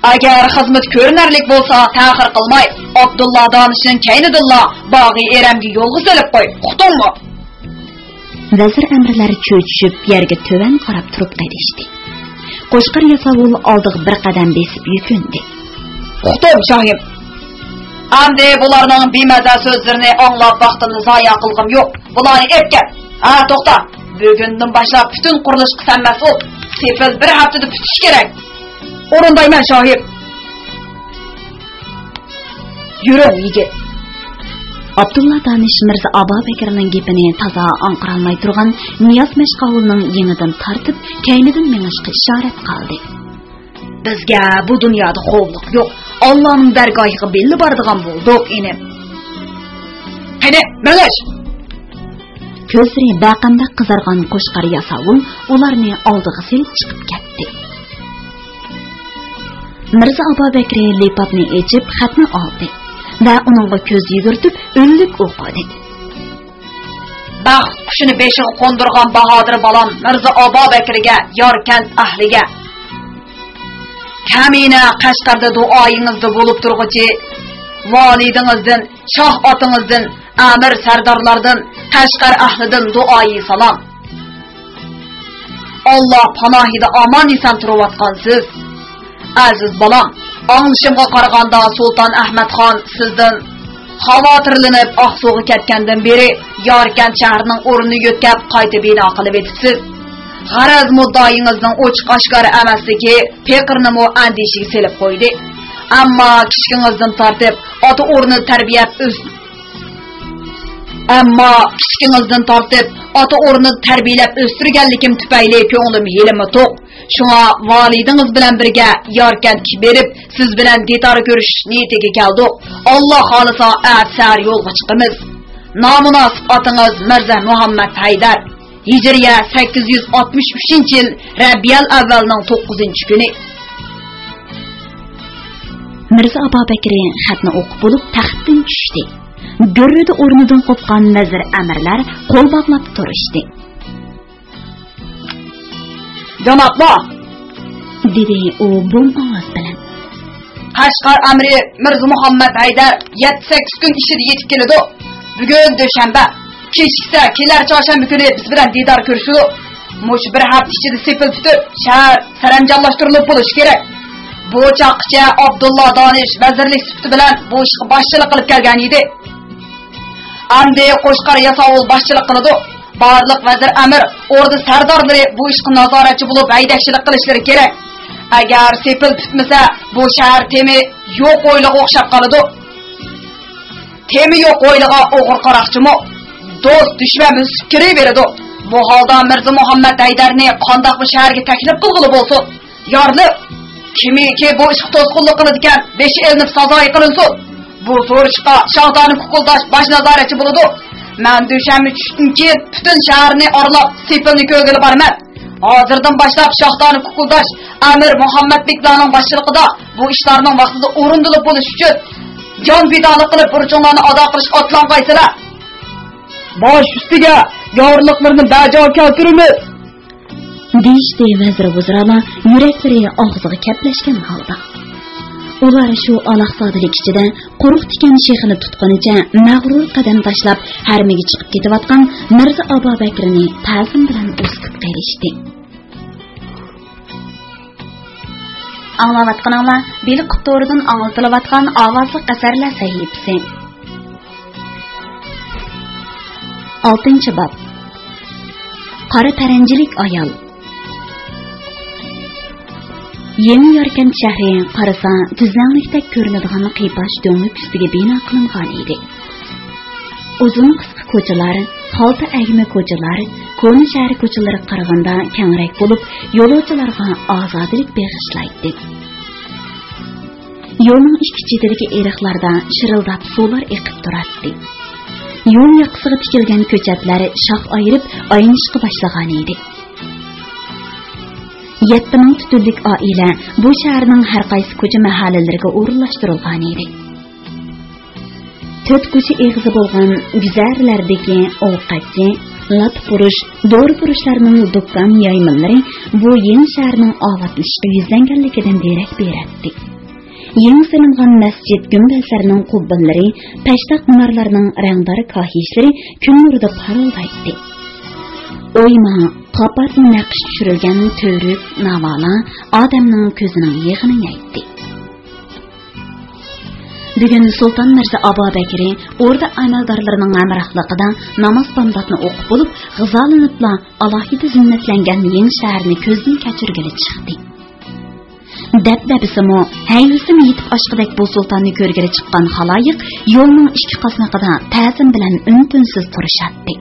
ئەگەر خىزمىتى كۆرۈنەرلىك بولسا، تەخىر قىلماي، ئابدۇللا دانىشنىڭ كەينىدىنلا باغى ئېرەمگە يولغا سېلىپ قوي. ئۇقتۇڭمۇ؟ ۋەزىر ئەمىرلەر چۆچۈشۈپ، يەرگە تۆۋەن قاراپ تۇرۇپ قېلىشتى. قوچقار ياساۋۇل ئالدىغا بىر قەدەم بېسىپ يۈكۈندى. ئۇقتۇم، شاھىم. ئەمدى بۇلارنىڭ بىمەزە سۆزلىرىنى ئاڭلاپ ۋاقتىمنى زايە قىلغۇم يوق. بۇلارنى ئېلىپ كەت. ھە، توختا. بۈگۈندىن باشلاپ پۈتۈن قۇرۇلۇشقا سەن مەسئۇل. سېپىل بىر ھەپتىدە پۈتۈشى كېرەك. ئورۇندايمەن، شاھىم. يۈرۈڭ، يىگىت. ئابدۇللا دانىش مىرزا ئابابەكرىنىڭ گېپىنى تازا ئاڭقىرالماي تۇرغان نىياز مەشقاۋۇلنىڭ يېڭىدىن تارتىپ، كەينىدىن مېڭىشقا ئىشارەت قىلدى. بىزگە بۇ دۇنيادا خوۋلۇق يوق. ئاللانىڭ دەرگاھىغا بىللە بارىدىغان بولدۇق، ئىنىم. قېنى، مېڭىش! كۆزلىرى بەقەمدەك قىزارغان قوچقار ياساۋۇل ئۇلارنى ئالدىغا سېلىپ چىقىپ كەتتى. مىرزا ئابابەكرى لىپاپنى ئېچىپ، خەتنى ئالدى ۋە ئۇنىڭغا كۆز يۈگۈرتۈپ، ئۈنلۈك ئوقۇدى. بەخت قۇشىنى بېشىغا قوندۇرغان باھادىر بالام مىرزا ئابابەكرىگە، ياركەنت ئەھلىگە. كەمىنە قەشقەردە دۇئايىڭىزدا بولۇپ تۇرغۇچى ۋالىدىڭىزدىن، شاھ ئاتىڭىزدىن، ئەمىر سەردارلاردىن، قەشقەر ئەھلىدىن دۇئايى سالام. ئاللا پاناھىدا ئامان-ئېسەن تۇرۇۋاتقانسىز. ئەزىز بالام، ئاڭلىشىمغا قارىغاندا، سۇلتان ئەھمەتخان سىزدىن خاۋاتىرلىنىپ ئاقسۇغا كەتكەندىن بېرى ياركەنت شەھىرىنىڭ ئورنىنى يۆتكەپ قايتا بىنا قىلىۋېتىپسىز. غەرەز، مۇددىئايىڭىزنىڭ ئوچۇق-ئاشكارا ئەمەسلىكى پېقىرنىمۇ ئەندىشىگە سېلىپ قويدى. ئەمما كىچىكىڭىزدىن تارتىپ ئاتا ئورنىدا تەربىيەپ ئۆس-، ئەمما كىچىكىڭىزدىن تارتىپ ئاتا ئورنىدا تەربىيەلەپ ئۆستۈرگەنلىكىم تۈپەيلى كۆڭلۈم ھېلىمۇ توق. شۇڭا ۋالىدىڭىز بىلەن بىرگە ياركەنتكە بېرىپ، سىز بىلەن دىدار كۆرۈشۈش نىيىتىگە كەلدۇق. ئاللا خالىسا، ئەتىسەھەر يولغا چىقىمىز. نامۇناسىپ ئاتىڭىز مىرزا مۇھەممەد ھەيدەر. ھىجرىيە سەككىز يۈز ئاتمىش ئۈچىنچى يىل رەبىئەل ئەۋۋەلنىڭ توققۇزىنچى كۈنى. مىرزا ئابابەكرى خەتنى ئوقۇپ بولۇپ تەختتىن چۈشتى. گۈررىدە ئورنىدىن قوپقان ۋەزىر ئەمىرلەر قول باغلاپ تۇرۇشتى. جانابلار! دېدى ئۇ بوم ئاۋاز بىلەن. قەشقەر ئەمىرى مىرزا مۇھەممەد ھەيدەر يەتتە سەككىز كۈن ئىچىدە يېتىپ كېلىدۇ. بۈگۈن دۈشەنبە. كېچىكسە، كېلەر چارشەنبە كۈنى بىز بىلەن دىدار كۆرۈشىدۇ. مۇشۇ بىر ھەپتە ئىچىدە سېپىل پۈتۈپ، شەھەر سەرەنجاملاشتۇرۇلۇپ بولۇشى كېرەك. بۇ چاغقىچە ئابدۇللا دانىش ۋەزىرلىك سۈپىتى بىلەن بۇ ئىشقا باشچىلىق قىلىپ كەلگەن ئىدى. ئەمدى قوچقار ياساۋۇل باشچىلىق قىلىدۇ. بارلىق ۋەزىر ئەمىر، ئوردا سەردارلىرى بۇ ئىشقا نازارەتچى بولۇپ ھەيدەكچىلىك قىلىشلىرى كېرەك. ئەگەر سېپىل پۈتمىسە، بۇ شەھەر تېمى يوق ھويلىغا ئوخشاپ قالىدۇ. تېمى يوق ھويلىغا ئوغرى قاراقچىمۇ، دوست دۈشمەنمۇ سۈت كىرىۋېرىدۇ. بۇ ھالدا مىرزا مۇھەممەد ھەيدەرنى قانداقمۇ شەھەرگە تەكلىپ قىلغىلى بولسۇن؟ يارىلىق، كىمكى بۇ ئىشقا توسقۇنلۇق قىلىدىكەن، بېشى ئېلىنىپ سازايى قىلىنسۇن. بۇ سورۇشقا شاھدانە كۇكۇلداش باش نازارەتچى بولىدۇ. مەن دۈشەنبە چۈشتىن كېيىن پۈتۈن شەھەرنى ئارىلاپ، سېپىلنى كۆرگىلى بارىمەن. ھازىردىن باشلاپ شاھدانە كۇكۇلداش ئەمىر مۇھەممەد بېكلارنىڭ باشچىلىقىدا بۇ ئىشلارنىڭ ۋاقتىدا ئورۇندىلىپ بولۇشى ئۈچۈن جان پىدالىق قىلىپ بۇرچۇڭلارنى ئادا قىلىشقا ئاتلانغايسىلەر. باش ئۈستىگە، يارلىقلىرىنى بەجا كەلتۈرىمىز. دېيىشتى ۋەزىر ۋۇزرالار يۈرەكلىرى ئاغزىغا كەپلەشكەن ھالدا. ئۇلار شۇ ئالاقزادىلىك ئىچىدە قۇرۇق تىكەن شېخىنى تۇتقىنىچە مەغرۇر قەدەم تاشلاپ ھەرمىگە چىقىپ كېتىۋاتقان مىرزا ئابابەكرىنى تەزىم بىلەن ئۇزىتىپ قېلىشتى. ئاڭلاۋاتقىنىڭلار بېلىق قۇتۇرىدىن ئاڭلىتىلىۋاتقان ئاۋازلىق ئەسەرلەر سەھىپىسى. ئالتىنچى باب. قارا پەرەنجىلىك ئايال. يېڭى ياركەنت شەھىرى قارىسا تۈزلەڭلىكتەك كۆرۈنىدىغان قىيپاش دۆڭلۈك ئۈستىگە بىنا قىلىنغان ئىدى. ئۇزۇن قىسقا كوچىلار، خالتا ئەگمە كوچىلار كونا شەھەر كوچىلىرىغا قارىغاندا كەڭرەك بولۇپ، يولۇچىلارغا ئازادىلىك بېغىشلايتتى. يولنىڭ ئىككى چېتىدىكى ئېرىقلاردا شىرىلداپ سۇلار ئېقىپ تۇراتتى. يول ياقىسىغا تىكىلگەن كۆچەتلەر شاخ ئايرىپ ئايلىنىشقا باشلىغان ئىدى. يەتتە مىڭ تۈتۈنلۈك ئائىلە بۇ شەھەرنىڭ ھەر قايسى كوچا مەھەللىلىرىگە ئورۇنلاشتۇرۇلغان ئىدى. تۆت كوچا ئېغىزى بولغان گۈزەرىلەردىكى ئوۋقەتچى، لاتا پۇرۇش، دورا پۇرۇشلارنىڭ دۇكان يايمىلىرى بۇ يېڭى شەھەرنىڭ ئاۋاتلىشىشقا يۈزلەنگەنلىكىدىن دېرەك بېرەتتى. يېڭى سېلىنغان مەسچىت گۈمبەزلىرىنىڭ قۇببىلىرى، پەشتاق مۇنارلارنىڭ رەڭدار كاھىشلىرى كۈن نۇرىدا پارىلدايتتى. ئويما، قاپارتما نەقىش چۈشۈرۈلگەن تۈۋرۈك، ناۋالا ئادەمنىڭ كۆزىنىڭ يېغىنى يەيتتى. بۈگۈن سۇلتان مىرزا ئابابەكرى ئوردا ئەمەلدارلىرىنىڭ ھەمراھلىقىدا ناماز بامداتنى ئوقۇپ بولۇپ، غىزالىنىپلا ئالاھىدە زىننەتلەنگەن يېڭى شەھەرنى كۆزدىن كەچۈرگىلى چىقتى. دەبدەبىسىمۇ، ھەيۋىسىمۇ يېتىپ ئاشقۇدەك بۇ سۇلتاننى كۆرگىلى چىققان خالايىق يولنىڭ ئىككى قاسنىقىدا تەزىم بىلەن ئۈن-تىنسىز تۇرۇشاتتى.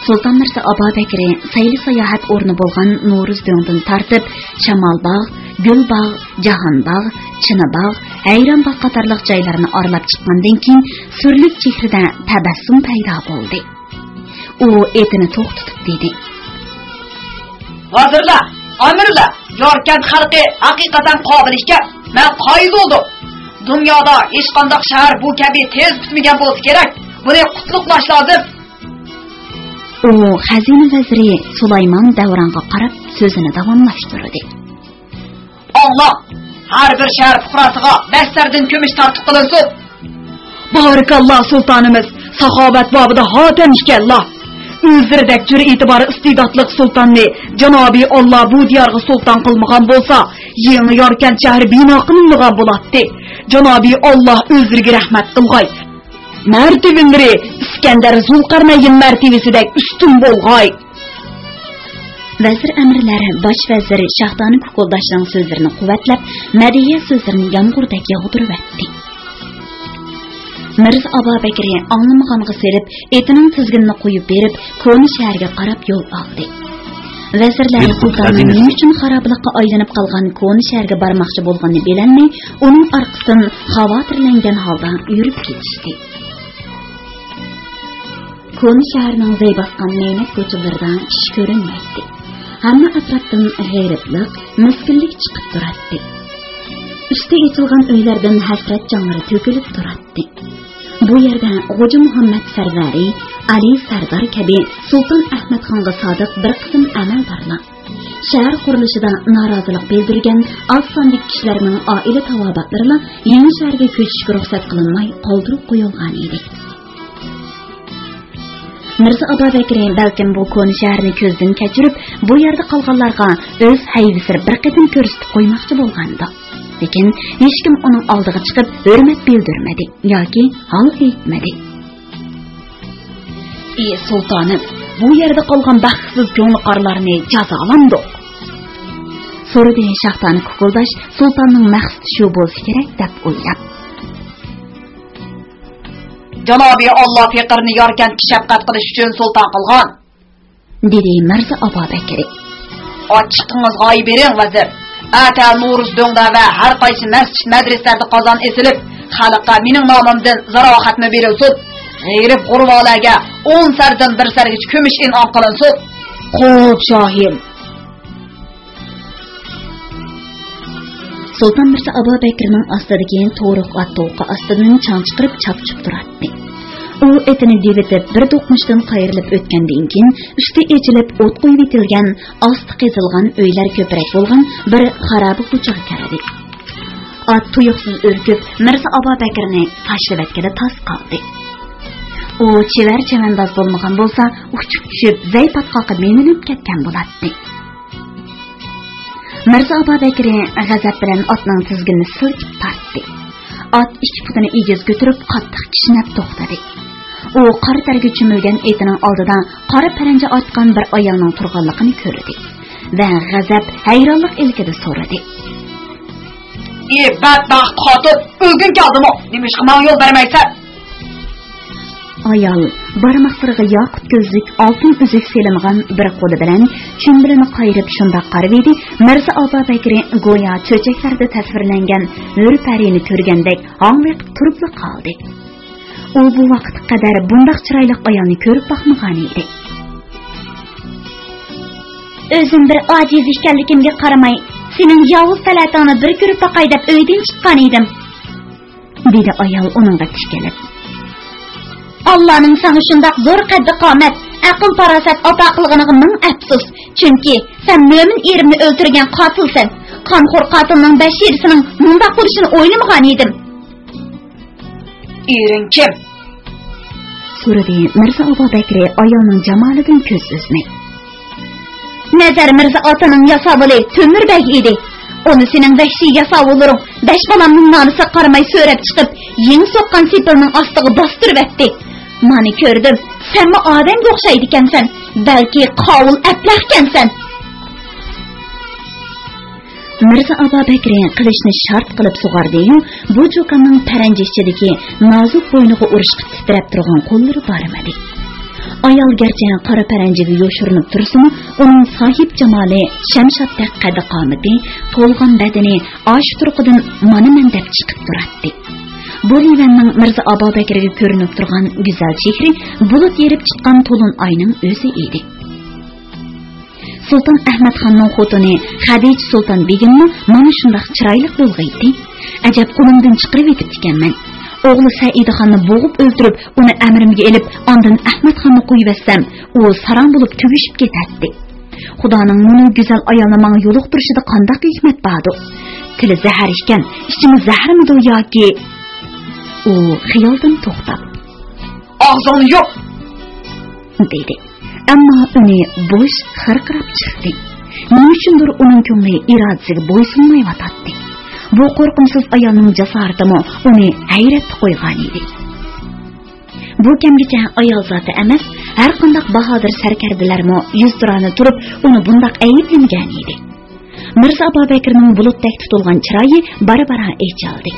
سۇلتان مىرزا ئابابەكرى سەيلە-ساياھەت ئورنى بولغان نورۇز دۆڭدىن تارتىپ، شامالباغ، گۈلباغ، جاھانباغ، چىناباغ، ھەيرانباغ قاتارلىق جايلارنى ئارىلاپ چىققاندىن كېيىن، سۈرلۈك چېھرىدە تەبەسسۇم پەيدا بولدى. ئۇ ئېتىنى توختىتىپ دېدى: ۋەزىرلەر، ئەمىرلەر، ياركەنت خەلقى ھەقىقەتەن قابىل ئىكەن. مەن قايىل بولدۇم. دۇنيادا ھېچقانداق شەھەر بۇ كەبى تېز پۈتمىگەن بولسا كېرەك. بۇنى قۇتلۇقلاش لازىم. ئۇ خەزىنە ۋەزىرى سۇلايمان دەۋرانغا قاراپ سۆزىنى داۋاملاشتۇردى. ئاڭلاڭ! ھەر بىر شەھەر پۇقراسىغا بەش زەردىن كۈمۈش تارتۇق قىلىنسۇن! بارىكاللا سۇلتانىمىز، ساخاۋەت بابىدا ھاتەم ئىكەنلا! ئۆزلىرىدەك جۈرئىتى بار ئىستىداتلىق سۇلتاننى جانابىي ئاللا بۇ دىيارغا سۇلتان قىلمىغان بولسا، يېڭى ياركەنت شەھىرى بىنا قىلىنمىغان بولاتتى. جانابىي ئاللا ئۆزلىرىگە رەھمەت قىلغاي. مەرتىۋىلىرى ئىسكەندەر زۇلقەرنەين مەرتىۋىسىدەك ئۈستۈن بولغاي. ۋەزىر ئەمىرلەر باش ۋەزىر شاھدانە كۇكۇلداشنىڭ سۆزلىرىنى قۇۋۋەتلەپ، مەدھىيە سۆزلىرىنى يامغۇردەك ياغدۇرۇۋەتتى. مىرزا ئابابەكرى ئاڭلىمىغانغا سېلىپ، ئېتىنىڭ تىزگىنىنى قويۇپ بېرىپ، كونا شەھەرگە قاراپ يول ئالدى. ۋەزىرلەر سۇلتاننىڭ نېمە ئۈچۈن خارابىلىققا ئايلىنىپ قالغان كونا شەھەرگە بارماقچى بولغىنىنى بىلەلمەي، ئۇنىڭ ئارقىسىدىن خاۋاتىرلەنگەن ھالدا يۈرۈپ كېتىشتى. كونا شەھەرنىڭ زەي باسقان مەينەت كوچىلىرىدا كىشى كۆرۈنمەيتتى. ھەممە ئەتراپتىن غېرىبلىق، مىسكىنلىك چىقىپ تۇراتتى. ئۈستى ئېچىلغان ئۆيلەردىن ھەسرەت جاڭلىرى تۆكۈلۈپ تۇراتتى. بۇ يەردە غوجا مۇھەممەد سەرۋەرى، ئەلى سەردار كەبى سۇلتان ئەھمەتخانغا سادىق بىر قىسىم ئەمەلدارلار، شەھەر قۇرۇلۇشىدا نارازىلىق بىلدۈرگەن ئاز ساندىكى كىشىلەرنىڭ ئائىلە تاۋابىئاتلىرىلا يېڭى شەھەرگە كۆچۈشكە رۇخسەت قىلىنماي قالدۇرۇپ قويۇلغان ئىدى. مىرزا ئابابەكرى بەلكىم بۇ كونا شەھەرنى كۆزدىن كەچۈرۈپ، بۇ يەردە قالغانلارغا ئۆز ھەيۋىسىنى بىر قېتىم كۆرسىتىپ قويماقچى بولغاندۇ. لېكىن ھېچكىم ئۇنىڭ ئالدىغا چىقىپ ھۆرمەت بىلدۈرمىدى ياكى ھال ئېيتمىدى. ئى سۇلتانىم، بۇ يەردە قالغان بەختسىز كۆڭلىقارلارنى جازالامدۇق؟ سورىدى شاھدانە كۇكۇلداش سۇلتاننىڭ مەقسىتى شۇ بولسا كېرەك دەپ ئويلاپ. جانابى ئاللا پېقىرنى ياركەنتكە شەپقەت قىلىش ئۈچۈن سۇلتان قىلغان، دېدى مىرزا ئابابەكرى. ئاچچىقىڭىزغا ئاي بېرىڭ، ۋەزىر. ئەتە نورۇز دۆڭدە ۋە ھەر قايسى مەسچىت، مەدرىسىلەردە قازان ئېسىلىپ، خەلققە مېنىڭ نامىمدىن زاراۋا خەتمە بېرىلسۇن. غېرىب غۇربالارغا ئون سەردىن بىر سەرگىچە كۈمۈش ئىنئام قىلىنسۇن. خوپ، شاھىم. سۇلتان مىرزا ئابابەكرىنىڭ ئاستىدىكى تورۇق ئات توقا ئاستىدىن چاڭ چىقىرىپ چاپچۇپ تۇراتتى. ئۇ ئېتىنى دېۋىتىپ، بىر دوقمۇشتىن قايرىلىپ ئۆتكەندىن كېيىن، ئۈستى ئېچىلىپ، ئوت قويۇۋېتىلگەن، ئاستى قېزىلغان ئۆيلەر كۆپرەك بولغان بىر خارابە كوچىغا كىردى. ئات تۇيۇقسىز ئۈركۈپ، مىرزا ئابابەكرىنى تاشلىۋەتكىلى تاس قالدى. ئۇ چېۋەر چەۋەنداز بولمىغان بولسا، ئۇچۇپ چۈشۈپ، زەي پاتقاققا مىنىلىپ كەتكەن بولاتتى. مىرزا ئابابەكرى غەزەپ بىلەن ئاتنىڭ تىزگىنىنى سىلكىپ تارتتى. ئات ئىككى پۇتىنى ئېگىز كۆتۈرۈپ، قاتتىق كىشنەپ توختىدى. ئۇ قارا تەرگە چۆمۈلگەن ئېتىنىڭ ئالدىدا قارا پەرەنجە ئارتقان بىر ئايالنىڭ تۇرغانلىقىنى كۆردى ۋە غەزەپ، ھەيرانلىق ئىلكىدە سورىدى. ئى بەتبەخت خوتۇن، ئۆلگۈڭ كەلدىمۇ؟ نېمىشقا ماڭا يول بەرمەيسەن؟ ئايال بارماقلىرىغا ياقۇت كۆزلۈك، ئالتۇن ئۈزۈك سېلىنغان بىر قولى بىلەن چۈمبىلىنى قايرىپ شۇنداق قارىۋىدى، مىرزا ئابابەكرى گويا چۆچەكلەردە تەسۋىرلەنگەن ھۆر پەرىنى كۆرگەندەك ھاڭۋېقىپ تۇرۇپلا قالدى. ئۇ بۇ ۋاقىتقا قەدەر بۇنداق چىرايلىق ئايالنى كۆرۈپ باقمىغان ئىدى. ئۆزۈم بىر ئاجىز ئىكەنلىكىمگە قارىماي، سېنىڭ ياۋۇز تەلەتىڭنى بىر كۆرۈپ باقاي دەپ ئۆيدىن چىققان ئىدىم. دېدى ئايال ئۇنىڭغا تىكىلىپ. ئاللانىڭ ساڭا شۇنداق زور قەددى قامەت، ئەقىل-پاراسەت ئاتا قىلغىنىغا مىڭ ئەپسۇس. چۈنكى سەن مۆمىن ئېرىمنى ئۆلتۈرگەن قاتىلسەن. قانخور قاتىلنىڭ بەشىرىسىنىڭ مۇنداق بولۇشىنى ئويلىمىغان ئىدىم. ئېرىڭ كىم؟ سورىدى مىرزا ئابابەكرى ئايالنىڭ جامالىدىن كۆز ئۈزمەي. نەزەر مىرزا ئاتىنىڭ ياساۋۇلى تۆمۈر بەگ ئىدى. ئۇنى سېنىڭ ۋەھشىي ياساۋۇللىرىڭ بەش بالامنىڭ نالىسىغا قارىماي سۆرەپ چىقىپ، يېڭى سوققان سېپىلنىڭ ئاستىغا باستۇرۇۋەتتى. مانا كۆردۈم، سەنمۇ ئادەمگە ئوخشايدىكەنسەن، بەلكى قاۋۇل ئەپلەخكەنسەن. مىرزا ئابابەكرى قىلىچنى شارت قىلىپ سۇغاردى-يۇ، بۇ چوكاننىڭ پەرەنجە ئىچىدىكى نازۇك بوينىغا ئۇرۇشقا تىترەپ تۇرغان قوللىرى بارمىدى. ئايال گەرچە قارا پەرەنجىگە يوشۇرۇنۇپ تۇرسىمۇ، ئۇنىڭ ساھىب جامالى، شەمشاتتەك قەددى-قامىتى، تولغان بەدىنى ئاشۇ تۇرقىدىن مانا مەن دەپ چىقىپ تۇراتتى. بۇ لىۋەننىڭ مىرزا ئابابەكرىگە كۆرۈنۈپ تۇرغان گۈزەل چېھرى بۇلۇت يېرىپ چىققان تولۇن ئاينىڭ ئۆزى ئىدى. سۇلتان ئەھمەتخاننىڭ خوتۇنى خەدىچە سۇلتان بېگىممۇ مانا شۇنداق چىرايلىق بولغىيتتى. ئەجەب قولۇمدىن چىقىرىۋېتىپتىكەنمەن. ئوغلى سەئىدخاننى بوغۇپ ئۆلتۈرۈپ، ئۇنى ئەمرىمگە ئېلىپ، ئاندىن ئەھمەتخاننى قويۇۋەتسەم، ئۇ ساراڭ بولۇپ تۈگۈشۈپ كېتەتتى. خۇدانىڭ مۇنۇ گۈزەل ئايالنى ماڭا يولۇقتۇرۇشىدا قانداق ھېكمەت باردۇ؟ تىلى زەھەر ئىكەن، ئىچىمۇ زەھەرمىدۇ ياكى؟ ئۇ خىيالدىن توختاپ، ئاغزىڭنى يوپ! دېدى. ئەمما ئۈنى بوش خىرقىراپ چىقتى. نېمە ئۈچۈندۇر ئۇنىڭ كۆڭلى ئىرادىسىگە بويسۇنمايۋاتاتتى. بۇ قورقۇمسىز ئايالنىڭ جاسارىتىمۇ ئۇنى ھەيرەتتە قويغانىدى. بۇ كەمگىچە ئايال زاتى ئەمەس، ھەرقانداق باھادىر سەركەردىلەرمۇ يۈزتۇرانە تۇرۇپ ئۇنى بۇنداق ئەيىبلىمىگەنىدى. مىرزا ئابابەكرىنىڭ بۇلۇتتەك تۇتۇلغان چىرايى بارا-بارا ئېچىلدى.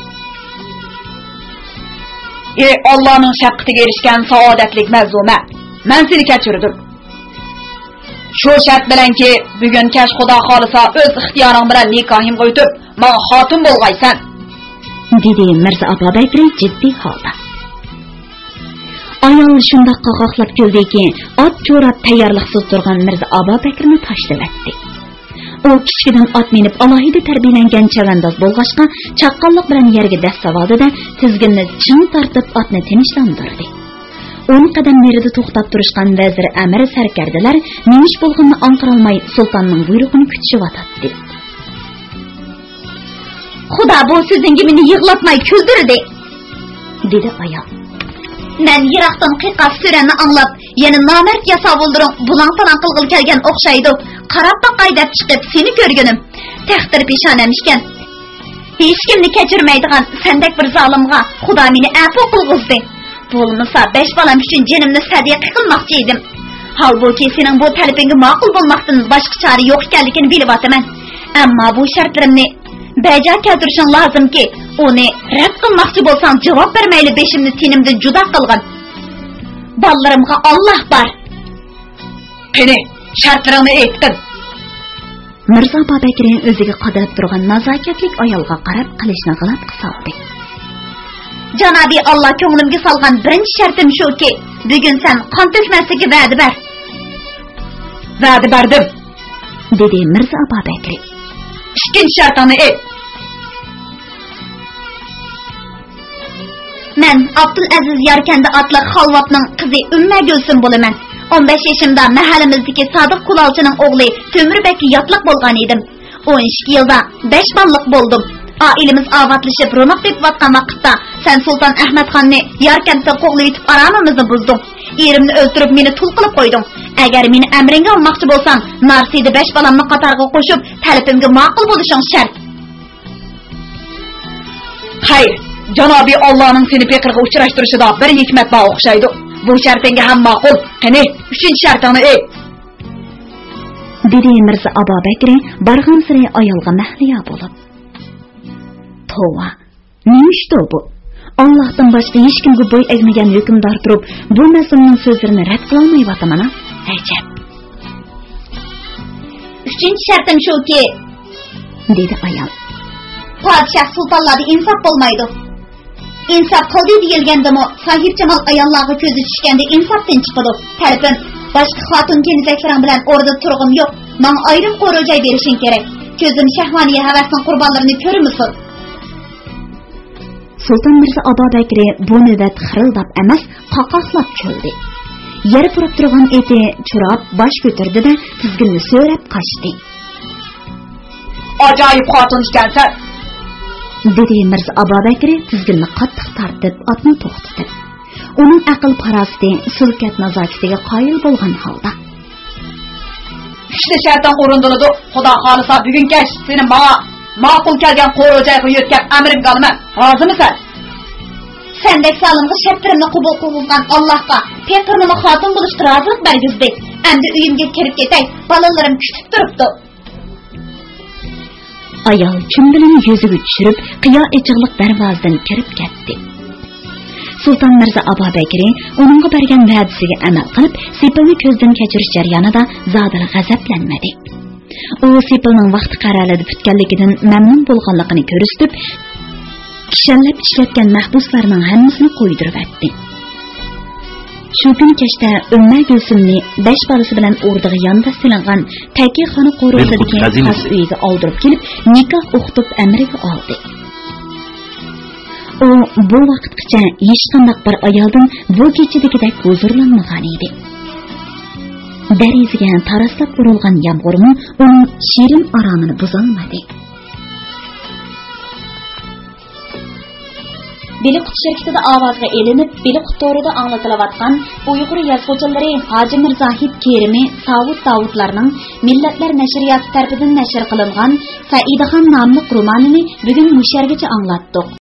ئى ئاللانىڭ شەپقىتىگە ئېرىشكەن سائادەتلىك مەزلۇمە! مەن سېنى كەچۈردۈم. شۇ شەرت بىلەنكى، بۈگۈن كەچ خۇدا خالىسا ئۆز ئىختىيارىڭ بىلەن نىكاھىمغا ئۆتۈپ، ماڭا خاتۇن بولغايسەن، دېدى مىرزا ئابابەكرى جىددىي ھالدا. ئايال شۇنداق قاقاقلاپ كۈلدىكى، ئات چوراپ تەييارلىقسىز تۇرغان مىرزا ئابابەكرىنى تاشلىۋەتتى. ئۇ كىچىكىدىن ئات مىنىپ ئالاھىدە تەربىيەلەنگەن چەۋەنداز بولغاچقا، چاققانلىق بىلەن يەرگە دەس سالالىدى-دە، تىزگىنىنى چىڭ تارتىپ ئاتنى تىنچلاندۇردى. ئون قەدەم نېرىدا توختاپ تۇرۇشقان ۋەزىر ئەمىر سەركەردىلەر نېمە ئىش بولغىنىنى ئاڭقىرالماي سۇلتاننىڭ بۇيرۇقىنى كۈتۈشۈۋاتاتتى. خۇدا بۇ سۆزۈڭگە مېنى يىغلاتماي كۈلدۈردى، دېدى ئايال. مەن يىراقتىن قىيقاس سۈرەننى ئاڭلاپ، يەنە نامەرد ياساۋۇللىرىڭ بۇلاڭ-تالاڭ قىلغىلى كەلگەن ئوخشايدۇ. قاراپ باقاي دەپ چىقىپ سېنى كۆرگىنىم. تەقدىر پېشانەم ئىكەن. ھېچكىمنى كەچۈرمەيدىغان سەندەك بىر زالىمغا خۇدا مېنى ئەپۇ قىلغۇزدى. بولمىسا بەش بالام ئۈچۈن جېنىمنى سەدىقە قىلماقچى ئىدىم. ھالبۇكى سېنىڭ بۇ تەلىپىڭگە ماقۇل بولماقتىن باشقا چارە يوق ئىكەنلىكىنى بىلىۋاتىمەن. ئەمما بۇ شەرتلىرىمنى بەجا كەلتۈرۈشۈڭ لازىمكى، ئۇنى رەت قىلماقچى بولساڭ، جاۋاب بەرمەيلى بېشىمنى تېنىمدىن جۇدا قىلغىن. بالىلىرىمغا ئاللاھ بار. قېنى، شەرتلىرىڭنى ئېيتقىن. مىرزا بابەكرى ئۆزىگە قاداپ تۇرغان نازاكەتلىك ئايالغا قاراپ قىلىچنى غىلاپقا سالدى. جانابى ئاللا كۆڭلۈمگە سالغان بىرىنچى شەرتىم شۇكى، بۈگۈن سەن قان تۆكمەسلىككە ۋەدە بەر. ۋەدە بەردىم، دېدى مىرزا بابەكرى. ئىككىنچى شەرتىڭنى ئېيت. مەن ئابدۇلئەزىز ياركەندى ئاتلىق خالۋاپنىڭ قىزى ئۈممە گۈلسۈم بولىمەن. ئون بەش يېشىمدا مەھەللىمىزدىكى سادىق كۇلالچىنىڭ ئوغلى تۆمۈربەگكە ياتلىق بولغان ئىدىم. ئون ئىككى يىلدا بەش بالىلىق بولدۇم. ئائىلىمىز ئاۋاتلىشىپ، روناق تېپىۋاتقان ۋاقىتتا سەن سۇلتان ئەھمەدخاننى ياركەنتتىن قوغلىۋېتىپ، ئارامىمىزنى بۇزدۇڭ. ئېرىمنى ئۆلتۈرۈپ، مېنى تۇل قىلىپ قويدۇڭ. ئەگەر مېنى ئەمرىڭگە ئالماقچى بولساڭ، نارسىدە بەش بالامنى قاتارغا قوشۇپ، تەلىپىمگە ماقۇل بولۇشۇڭ شەرت. خەير، جانابى ئاللانىڭ سېنى پېقىرغا ئۇچراشتۇرۇشىدا بىر ھېكمەت بار ئوخشايدۇ. بۇ شەرتىڭگە ھەم ماقۇل. قېنى، ئۈچىنچى شەرتىڭنى ئېيت. دېدى مىرزا ئابابەكرى بارغانسېرى ئايالغا مەھلىيا بولۇپ. توۋا، نېمە ئىشتۇ بۇ؟ ئاللاھتىن باشقا ھېچكىمگە بوي ئەگمىگەن ھۆكۈمدار تۇرۇپ، بۇ مەزلۇمنىڭ سۆزلىرىنى رەت قىلالمايۋاتىمەن-ھە؟ ئەجەب. ئۈچىنچى شەرتىم شۇكى، دېدى ئايال. پادىشاھ سۇلتانلاردا ئىنساپ بولمايدۇ. ئىنساپ قىلدى دېيىلگەندىمۇ، ساھىبجامال ئاياللارغا كۆزى چۈشكەندە ئىنساپتىن چىقىدۇ. تەلىپىم، باشقا خاتۇن كېنىزەكلىرىڭ بىلەن ئوردا تۇرغۇم يوق. ماڭا ئايرىم قورۇ جاي بېرىشىڭ كېرەك. كۆزۈم شەھۋانىيە ھەۋەسنىڭ قۇربانلىرىنى كۆرمىسۇن. سۇلتان مىرزا ئابابەكرى بۇ نۆۋەت خىرىلداپ ئەمەس، قاقاقلاپ كۈلدى. يەر پۇراپ تۇرغان ئېتى چۇراپ باش كۆتۈردى-دە، تىزگىنىنى سۆرەپ قاچتى. ئاجايىپ خاتۇن ئىكەنسەن، دېدى مىرزا ئابابەكرى تىزگىنىنى قاتتىق تارتىپ، ئاتنى توختىتىپ. ئۇنىڭ ئەقىل-پاراسىتى، سۈلكەت-نازاكىتىگە قايىل بولغان ھالدا. ئۈچلا شەرتىڭ ئورۇندىلىدۇ. خۇدا خالىسا، بۈگۈن كەچ سېنى ماڭا ماقۇل كەلگەن قورۇ جايغا يۆتكەپ ئەمرىمگە ئالىمەن. رازىمىسەن؟ سەندەك زالىمغا شەرتلىرىمنى قوبۇل قىلغۇزغان ئاللاھقا پېقىرنىمۇ خاتۇن بولۇشقا رازىلىق بەرگۈزدى. ئەمدى ئۆيۈمگە كىرىپ كېتەي، بالىلىرىم كۈتۈپ تۇرۇپتۇ. ئايال چۈمبىلىنى يۈزىگە چۈشۈرۈپ، قىيا ئېچىقلىق دەرۋازىدىن كىرىپ كەتتى. سۇلتان مىرزا ئابابەكرى ئۇنىڭغا بەرگەن ۋەدىسىگە ئەمەل قىلىپ، سېپىلنى كۆزدىن كەچۈرۈش جەريانىدا زادىلا غەزەپلەنمىدى. ئۇ سېپىلنىڭ ۋاقتى قەرەلىدە پۈتكەنلىكىدىن مەمنۇن بولغانلىقىنى كۆرسىتىپ، كىشەنلەپ ئىشلەتكەن مەھبۇسلارنىڭ ھەممىسىنى قويدۇرۇۋەتتى. شۇ كۈنى كەچتە ئۈممە گۈلسۈمنى بەش بالىسى بىلەن ئوردىغا يانداش سېلىنغان تەكىخانا قورۇسىدىكى خاس ئۆيىگە ئالدۇرۇپ كېلىپ، نىكاھ ئوقۇتۇپ ئەمرىگە ئالدى. ئۇ بۇ ۋاقىتقىچە ھېچقانداق بىر ئايالدىن بۇ كېچىدىكىدەك ھۇزۇرلانمىغان ئىدى. دېرىزىگە تاراسلاپ ئۇرۇلغان يامغۇرمۇ ئۇنىڭ شېرىن ئارامىنى بۇزالمىدى. بېلىققۇت شىركىتىدە ئاۋازغا ئېلىنىپ، بېلىققۇت تورىدا ئاڭلىتىلىۋاتقان ئۇيغۇر يازغۇچىلىرى ھاجى مىرزاھىت كېرىمى، ساۋۇت داۋۇتلارنىڭ مىللەتلەر نەشرىياتى تەرىپىدىن نەشر قىلىنغان سەئىدىخان ناملىق رومانىنى بۈگۈن مۇشۇ يەرگىچە ئاڭلاتتۇق.